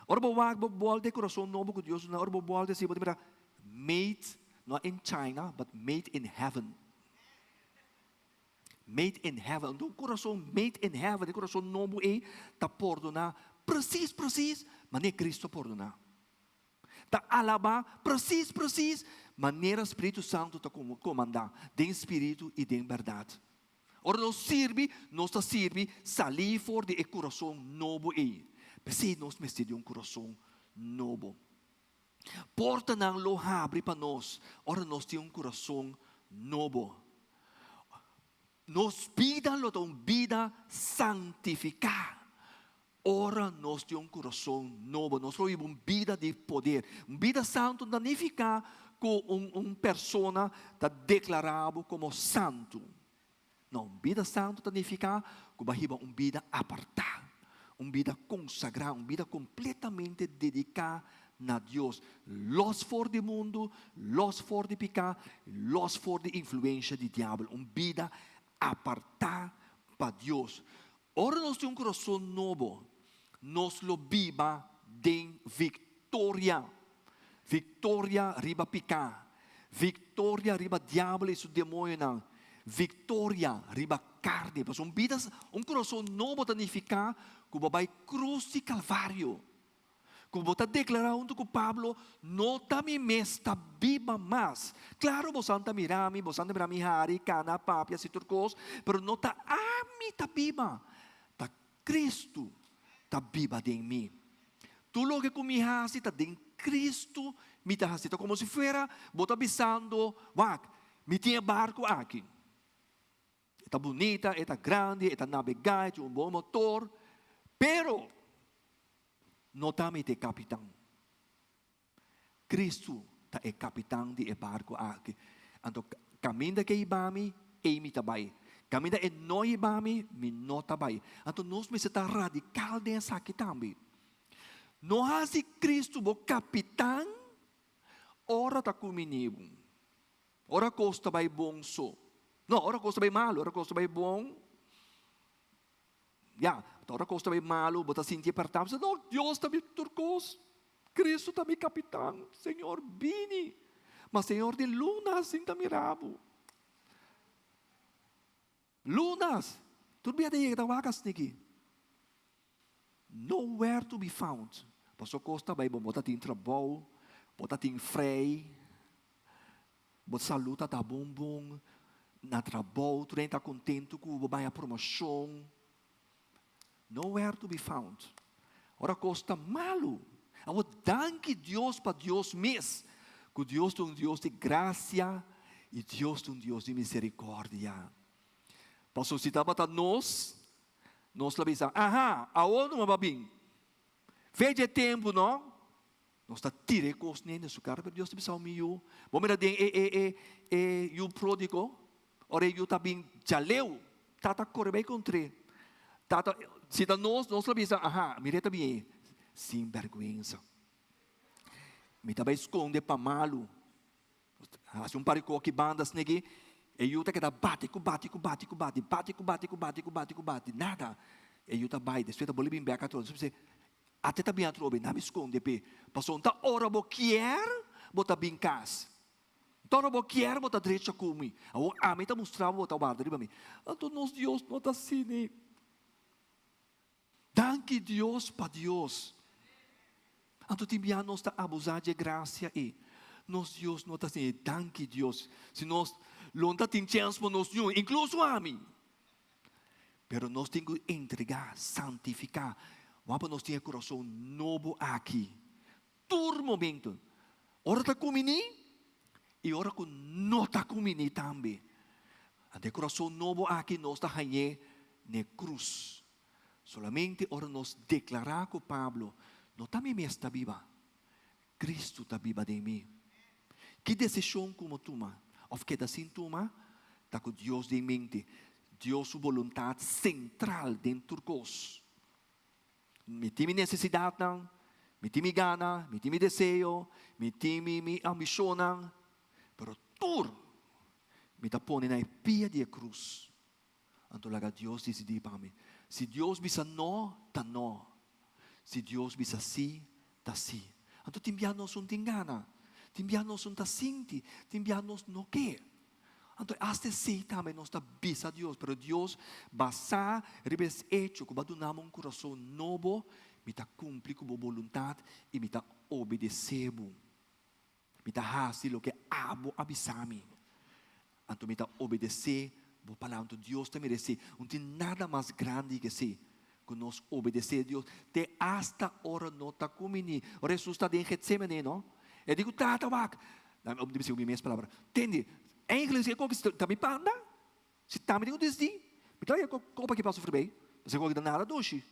Ora bo wak bo bòlta e kurason nobo ku Dios duna, ora bo bòlta así bo ta mira made not in China but made in heaven. Made in heaven. Anto un kurason made in heaven, e kurason nobo ei ta pordoná presis presis manera Kristu a pordoná. Ta alabá presis presis manera Spiritu Santu ta komandá, den spiritu i den bèrdat. Ora nos sirbi, nos ta sirbi salí for di e kurason nobo ei. P'esei nos mester di un kurason nobo. Portanan lo habri pa nos ora nos tin un kurason nobo. Nos bida lo ta un bida santifiká. Ora nos tin un kurason nobo, nos lo biba un bida di poder. Un bida santu ta nifiká ku un un persona ta deklará bo komo santu. No, un bida santu ta nifiká ku bo a hiba un bida apartá, un bida konsagrá, un bida kompletamente dediká na Dios, lòs for di mundu, lòs for di piká, lòs for di influensha di diabel, un bida apartá pa Dios. Ora nos tin un kurason nobo, nos lo biba den viktoria. Viktoria riba piká, viktoria riba diabel i su demoñonan, viktoria riba karni. Pasobra un bida, un kurason nobo ta nifiká ku bo bai krus di Kalvario. Ku bo ta deklará huntu ku Pablo, No ta mi mes ta biba mas. Klaro bosan ta mira mi, bosan ta mira mi hari, kana, papia, hasi tur kos, pero no ta ami ta biba, ta Kristu ta biba den mi. Tur loke ku mi hasi ta den Kristu mi ta hasi. Ta komo si fuera bo ta bisando, Wak, mi tin e barku aki. E ta bunita, e ta grandi, e ta nabegá, e tin un bon motor, pero. No ta mi ta e kapitan. Kristu ta e kapitan di e barku aki. Anto kaminda ku e hiba mi, ei mi ta bai. Kaminda e no hiba mi, mi no ta bai. Anto nos mester ta radikal den esaki tambe. No hasi Kristu bo kapitan ora ta kumini bo. Ora kos ta bai bon so. No, ora kos ta bai malu, ora kos ta bai bon. Ya, ta ora kos ta bai malu, bo ta sinti e pertá, bo sa, no, Dios ta mi tur kos. Kristu ta mi kapitan. Señor, bini. Ma Señor di lunas sin ta mira bo. Lunas! Tur bia ta yega ta wak asniki. Nowhere to be found. Paso kos ta bai bon, bo ta tin trabou, bo ta tin frei, bo salú ta ta bon bon, na trabou tur hende ta kontentu ku bo baña promoshon. Nowhere to be found. Ora kos ta malu. Awor danki Dios pa Dios mes, ku Dios ta un Dios di grasia i Dios ta un Dios di miserikordia. Pasobra si tabata nos, nos lo bisa, aha, awor no a bin. Fe dje tempu no, nos ta tira e kos nen den su kara, pero Dios ta bisa, mi yu, bo mira den e e e e yu pródigo, ora e yu ta bin djaleu, tata kore bai kontr'é. Tata, si ta nos, nos lo bisa, aha, mira e ta bin ei, sin bèrgwensa. Mi ta bai skonde pa malu. Hasi un par di koki banda sneki, e yu ta keda bati ku bati ku bati ku bati, bati ku bati ku bati ku bati ku bati, nada. E yu ta bai, despues ta bolbe bin bek atrobe. Despues bisa, ate ta bin atrobe, na mi skonde p'e. Pasobra un ta ora bo kier, bo ta bin kas. Un ta ora bo kier, bo ta drecha ku mi. Awor ami ta mustra bo, bo ta warda riba mi. Anto nos Dios no ta asina. Danki Dios pa Dios. Anto tin bia nos ta abusá dje grasia ei. Nos Dios no ta asina. Danki Dios. Si nos lo no ta tin chèns pa nos niun, inkluso ami. Pero nos tin ku entregá, santifiká. Wak pa nos tin e kurason nobo aki. Tur momento. Ora ta kuminí i ora ku no ta kuminí tambe. Anto e kurason nobo aki nos ta hañ'é n'e krus. Solamente ora nos deklará ku Pablo, No ta mi mes ta biba, Kristu ta biba den mi. Ki desishon ku bo tuma òf keda sin tuma ta ku Dios den mente, Dios su boluntat sentral den tur kos. Mi tin mi nesesidatnan, mi tin mi gana, mi tin mi deseo, mi tin mi mi ambishonnan, pero tur mi ta pone na e pia di e krus. Anto laga Dios disidí pa mi. Si Dios bisa no, ta no. Si Dios bisa sí, ta sí. Anto tin bia nos un tin gana, tin bia nos un ta sinti, tin bia nos no ke. Anto asta esei tambe nos ta bisa Dios, pero Dios basá riba es echo ku bo a duna mi un kurason nobo, mi ta kumpli ku bo boluntat i mi ta obedesé bo. Mi ta hasi loke abo a bisa mi. Anto mi ta obedesé bo palabra. Anto Dios ta meresé. No tin nada mas grandi ke esei, ku nos obedesé Dios te asta ora no ta kumini. Ora Hesus ta den Getsemane, no? E di ku Tata, wak. Mi bisa ku mi mes palabra. Tende, eigenlijk si e koki ta mi panda. Si tambe tin ku disidí, mi ta laga e kopa aki pasa forbei. Pasobra e koki ta nada dushi.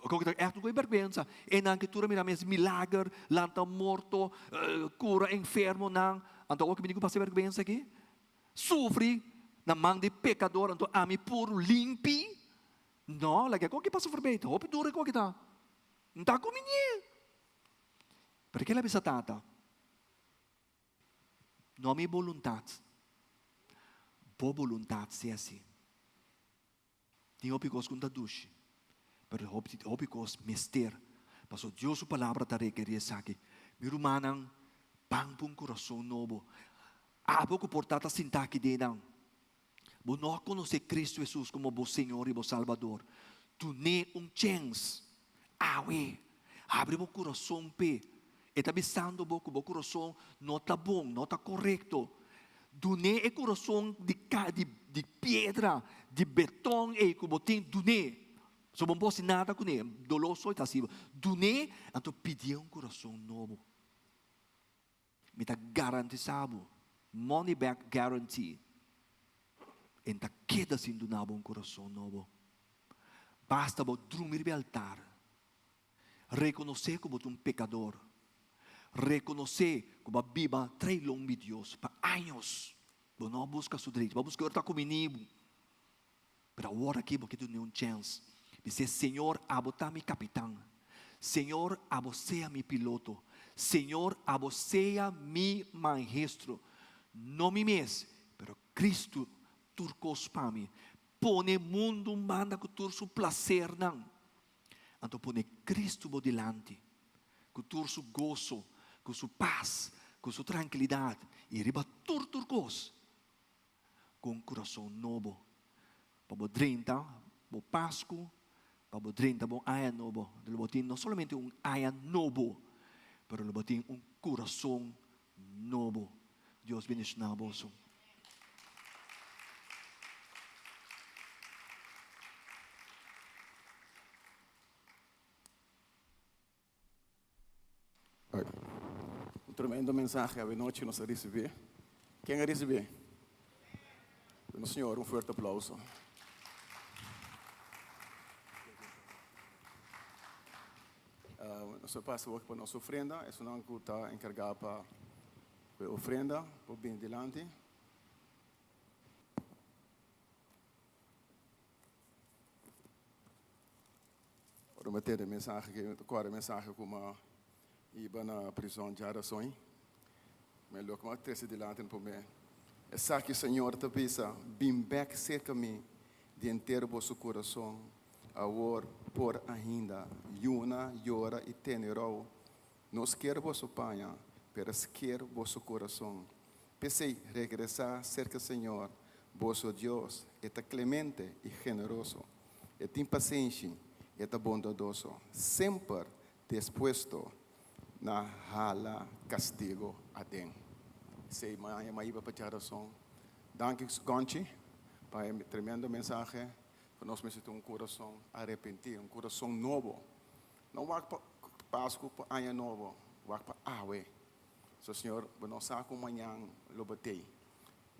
Oko ta ègt un koe bèrgwensa. Enan ke tur a mira mes milager, lanta morto, kura enfermonan. Anto awor ke mi tin ku pasa e bèrgwensa aki? Sufri na man di pekador, anto ami puru limpi? No, laga e koki pasa forbei. Ta hopi duru e koki ta. N ta kuminie. Pero kila bisa Tata? No mi boluntat, bo boluntat sea asi. Tin hopi kos ku no ta dushi, pero hopi hopi kos mester, pasobra Dios su palabra ta rekerí esaki. Mi rumannan, ban pa un kurason nobo. Abo ku por ta ta sintá aki den nan, bo no a konosé Kristu Hesus komo bo Señor i bo Salbador, dun'é un chèns awe. Habri bo kurason p'e. E ta bisando bo ku bo kurason no ta bon, no ta korekto. Dun'é e kurason di di di piedra, di beton ei ku bo tin, dun'é. So bo no por hasi nada kuné, doló so e ta hasi bo. Dun'é, anto pidié un kurason nobo. Mi ta garantisá bo, money back guarantee, e ta keda sin duna bo un kurason nobo. Basta bo drumi riba e altar. Rekonosé ku bo ta un pekador. Rekonosé ku bo a biba trailon di Dios pa años. Bo no a buska su drechi, bo a buska ora ta kumini bo. Pero awor aki bo ke dun'é un chèns. Bis'é, Señor, abo ta mi kapitan. Señor, abo sea mi piloto. Señor, abo sea mi maestro. No mi mes, pero Cristo tur kos pa mi. Pone mundu un banda ku tur su plasernan. Anto pone Cristo bo dilanti, ku tur su goso, ku su pas, ku su trankilidat, i riba tur tur kos, ku un kurason nobo, pa bo drenta bo Pasku, pa bo drenta bo aña nobo. Anto lo bo tin no solamente un aña nobo, pero lo bo tin un kurason nobo. Dios bendishoná boso. Un tremendo mensahe awe nochi nos a ricibi. Ken a ricibi? Duna Señor un fuerte aplauso. Nos a pasa awor pa nos ofrenda. Esunnan cu ta encarga pa e ofrenda por bini dilanti. Ora mi a tende e mensahe aki, mi ta kòrda e mensahe ku mi a hiba na prizòn djarason. Mi loke mi a trese dilanti na promé, Esaki Señor ta bisa, Bin bèk serka mi di henter boso kurason, awor por ainda yuna, yora i tene rou. No sker boso paña, pero sker boso kurason. P'esei, regresá serka Señor, boso Dios, e ta klemente i generoso, e tin pasenshi, e ta bondadoso, semper despuesto na hala kastigo aden. Esei maña m'a hiba pa djarason. Danki Gonchi pa e tremendo mensahe ku nos mester tin un kurason arepentí, un kurason nobo. No wak pa Pasku, pa Aña Nobo, wak pa awe. So Señor, bo no sa ku mañan lo bo tei.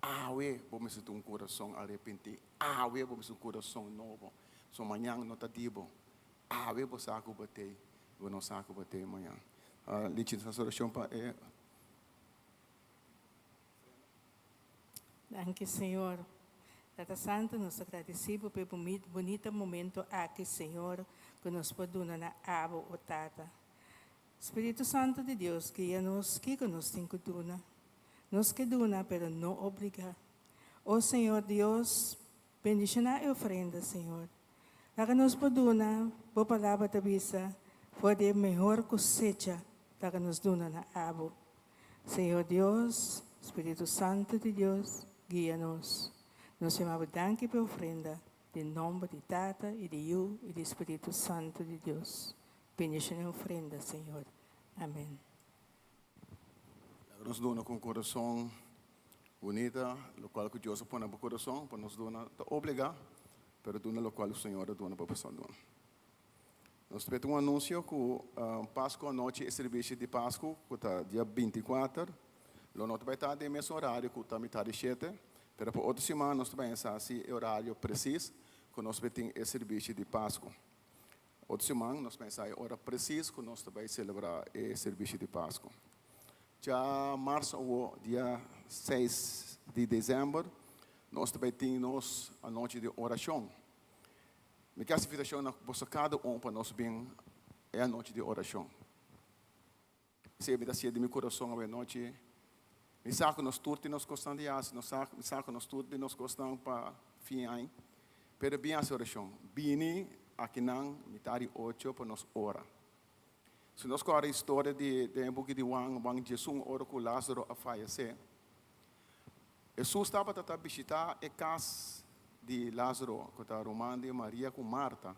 Awe bo mester tin un kurason arepentí. Awe bo mester un kurason nobo. So mañan no ta di bo. Awe bo sa ku bo tei. Bo no sa ku bo tei mañan. Lichi nos hasi orashon pa e. Danki Señor. Tata Santo nos ta gradeci bo pa e bunita momento aki Señor ku nos por duna na abo o Tata. Spiritu Santo di Dios guia nos kiko nos tin ku duna. Nos ke duna pero no obliga. O Señor Dios bendiciona e ofrenda Señor. Laga nos por duna, bo palabra ta bisa, for di e mehor kosecha laga nos duna na abo. Señor Dios, Spiritu Santo di Dios guia nos. Nos yama bo danki pa e ofrenda den nomber di Tata y di Yu y di Spiritu Santo di Dios. Bendiciona e ofrenda, Señor. Amen. Laga nos duna ku un kurason bunita, lokual ku Dios a pone na bo kurason pa nos duna ta obligá, pero duna lokual ku Señor a duna pa boso duna. Nos ta mete un anunsio ku Pasku anochi e servisio di Pasku ku ta dia binti kuater lo no ta bai ta den e mesun orario ku ta mitad di shete, pero pa otro siman nos ta bai hesa si e orario presis ku nos bai tin e servisio di Pasku. Otro siman nos pensa e ora presis ku nos ta bai selebrá e servisio di Pasku. Dja mars awo, dia seis di desèmber, nos ta bai tin nos anochi di orashon. Mi ke hasi invitashon na boso kada un pa nos bin e anochi di orashon. Esei mi ta hasié di mi kurason awe anochi. Mi sa ku nos tur tin nos kosnan di hasi, nos sa, mi sa ku nos tur tin nos kosnan pa fin aña, pero bin hasi orashon. Bini akinan mitar di ocho pa nos ora. Si nos kòrda historia di den e buki di Juan, Juan diesun, ora ku Lázaro a fayesé, Hesus tabata ta bishitá e kas di Lázaro, ku ta ruman di Maria ku Marta.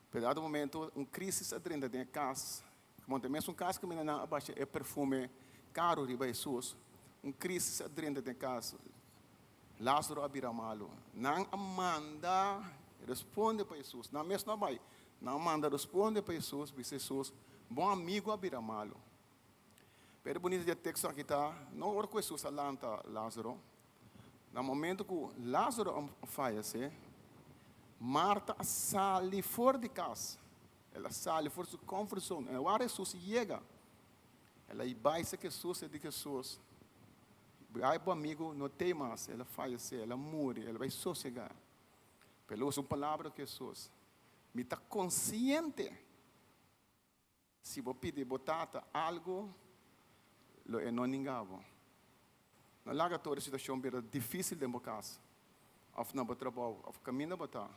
Pero dado momento un crisis a drenta den e cas, como ta e mesun cas caminda nan a basha e perfume caro riba Jesus, un crisis a drenta den e cas, Lazaro a bira malo. Nan a manda responde pa Jesus, nan mes no a bay, nan a manda responde pa Jesus, bisa Jesus, bo amigo a bira malo. Pero e bunita di e texto aki ta, no ora cu Jesus a lanta Lazaro, Na momento ku Lázaro a fayesé, Marta a sali for di kas. El a sali for su comfort zone. En ora Hesus yega, el a bai serka Hesus, e di Hesus, Ai bo amigu no tei mas, el a fayesé, el a muri, el a bai sosegá. Pero el a usa un palabra ku Hesus, Mi ta konsiente si bo pidi bo Tata algu, lo e no ninga bo. No laga tur e situashon bira difísil den bo kas, òf na bo trabou, òf kaminda bo ta,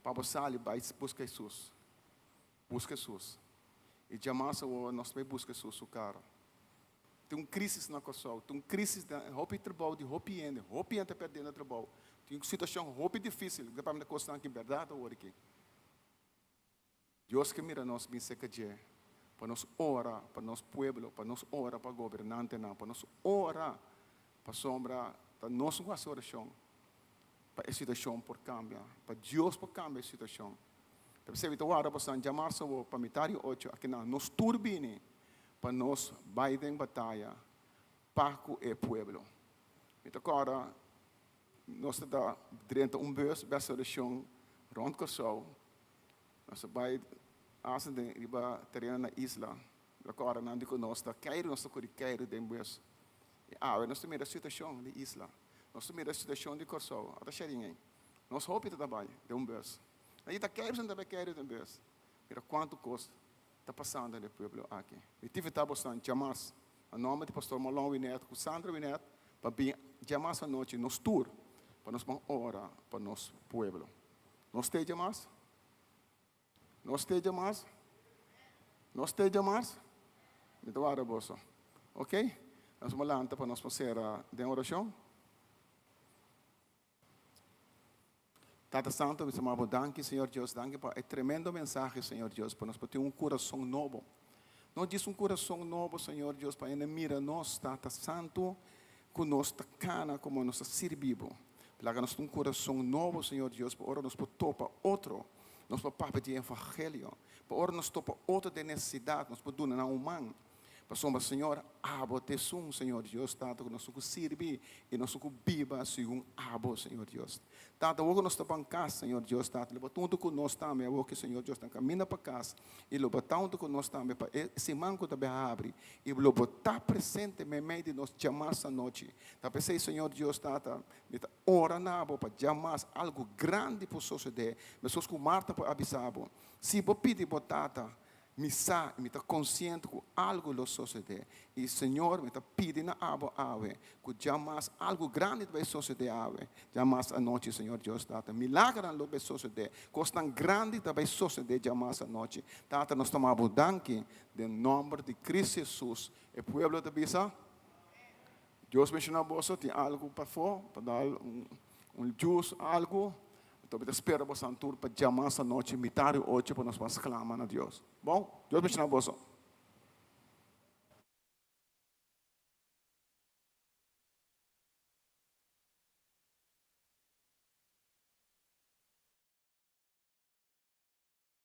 pa bo sali bai buska Hesus. Buska Hesus. I djamas awor nos ta bai buska Hesus su kara. Tin un krísis na Kòrsou, tin un krísis den hopi trabou di hopi hende, hopi hende ta pèrdendo trabou. Tin un situashon hopi difísil, ta papia di kosnan ki bèrdat awor aki. Dios ke mira nos bin serka dje pa nos ora pa nos pueblo, pa nos ora pa gobernantenan, pa nos ora pasobra ta nos ku hasi orashon pa e situashon por kambia, pa Dios por kambia e situashon. Ta p'esei mi ta warda boso djamarsa awor pa mitar di ocho akinan nos tur bini pa nos bai den bataya pa ku e pueblo. Mi ta kòrda nos ta ta drenta un bus bes orashon rònt Kòrsou. Nos a bai hasta den riba tereno na isla. Mi ta kòrda nan di ku nos ta keiru, nos ta kuri keiru den bus. I awe nos ta mira situashon di isla. Nos ta mira situashon di Kòrsou. Ata shèrin ei. Nos hopi ta bai den un bus. Nan ta keiru, nan ta bai keiru den bus. Mira kuantu kos ta pasando den e pueblo aki. Mi ta invitá bosonan djamas na nòmber di Pastor Marlon Winet ku Sandra Winet pa bin djamas anochi nos tur pa nos ban ora pa nos pueblo. Nos t'e djamas? Nos t'e djamas? Nos t'e djamas? Mi ta warda boso. Ok? Nos por lanta pa nos por sera den orashon. Tata Santo, mi ta maba bo danki, Señor Dios, danki pa e tremendo mensahe, Señor Dios, pa nos por tin un kurason nobo. No djis un kurason nobo, Señor Dios, pa hende mira nos, Tata Santo, ku nos ta kana komo nos ta sirbi bo. Laga nos tin un kurason nobo, Señor Dios, pa ora nos por topa otro, nos por papia di evangelio. Pa ora nos topa otro den nesesidat, nos por duna nan un man. Pasobra, Señor, abo ta esun, Señor Dios, Tata, ku nos tin ku sirbi i nos tin ku biba segun abo, Señor Dios. Tata, awor ku nos ta ban kas, Señor Dios, Tata, lo bo ta huntu ku nos tambe awor ku Señor Dios ta kaminda pa kas, i lo bo ta huntu ku nos tambe pa e siman ku ta bin habri, i lo bo ta presente meimei di nos djamas anochi. Ta p'esei, Señor Dios, Tata, mi ta ora na bo pa djamas algu grandi por sosodé, meskos ku Marta por a bisa bo, Si bo pidi bo Tata, Mi sa i mi ta konsiente ku algu lo sosodé. I Señor, mi ta pidi na abo awe ku djamas algu grandi ta bai sosodé awe, djamas anochi, Señor Dios Tata. Milagernan lo bai sosodé, kosnan grandi ta bai sosodé djamas anochi. Tata, nos ta maba bo danki den nòmber di Cristo Hesus. E pueblo ta bisa, Dios benshoná boso, tin algu pafó, pa dal un juice, algu. Anto mi ta spera bosan tur pa djamas anochi mitar di ocho pa nos por sklama na Dios. Bon, Dios benshoná boso.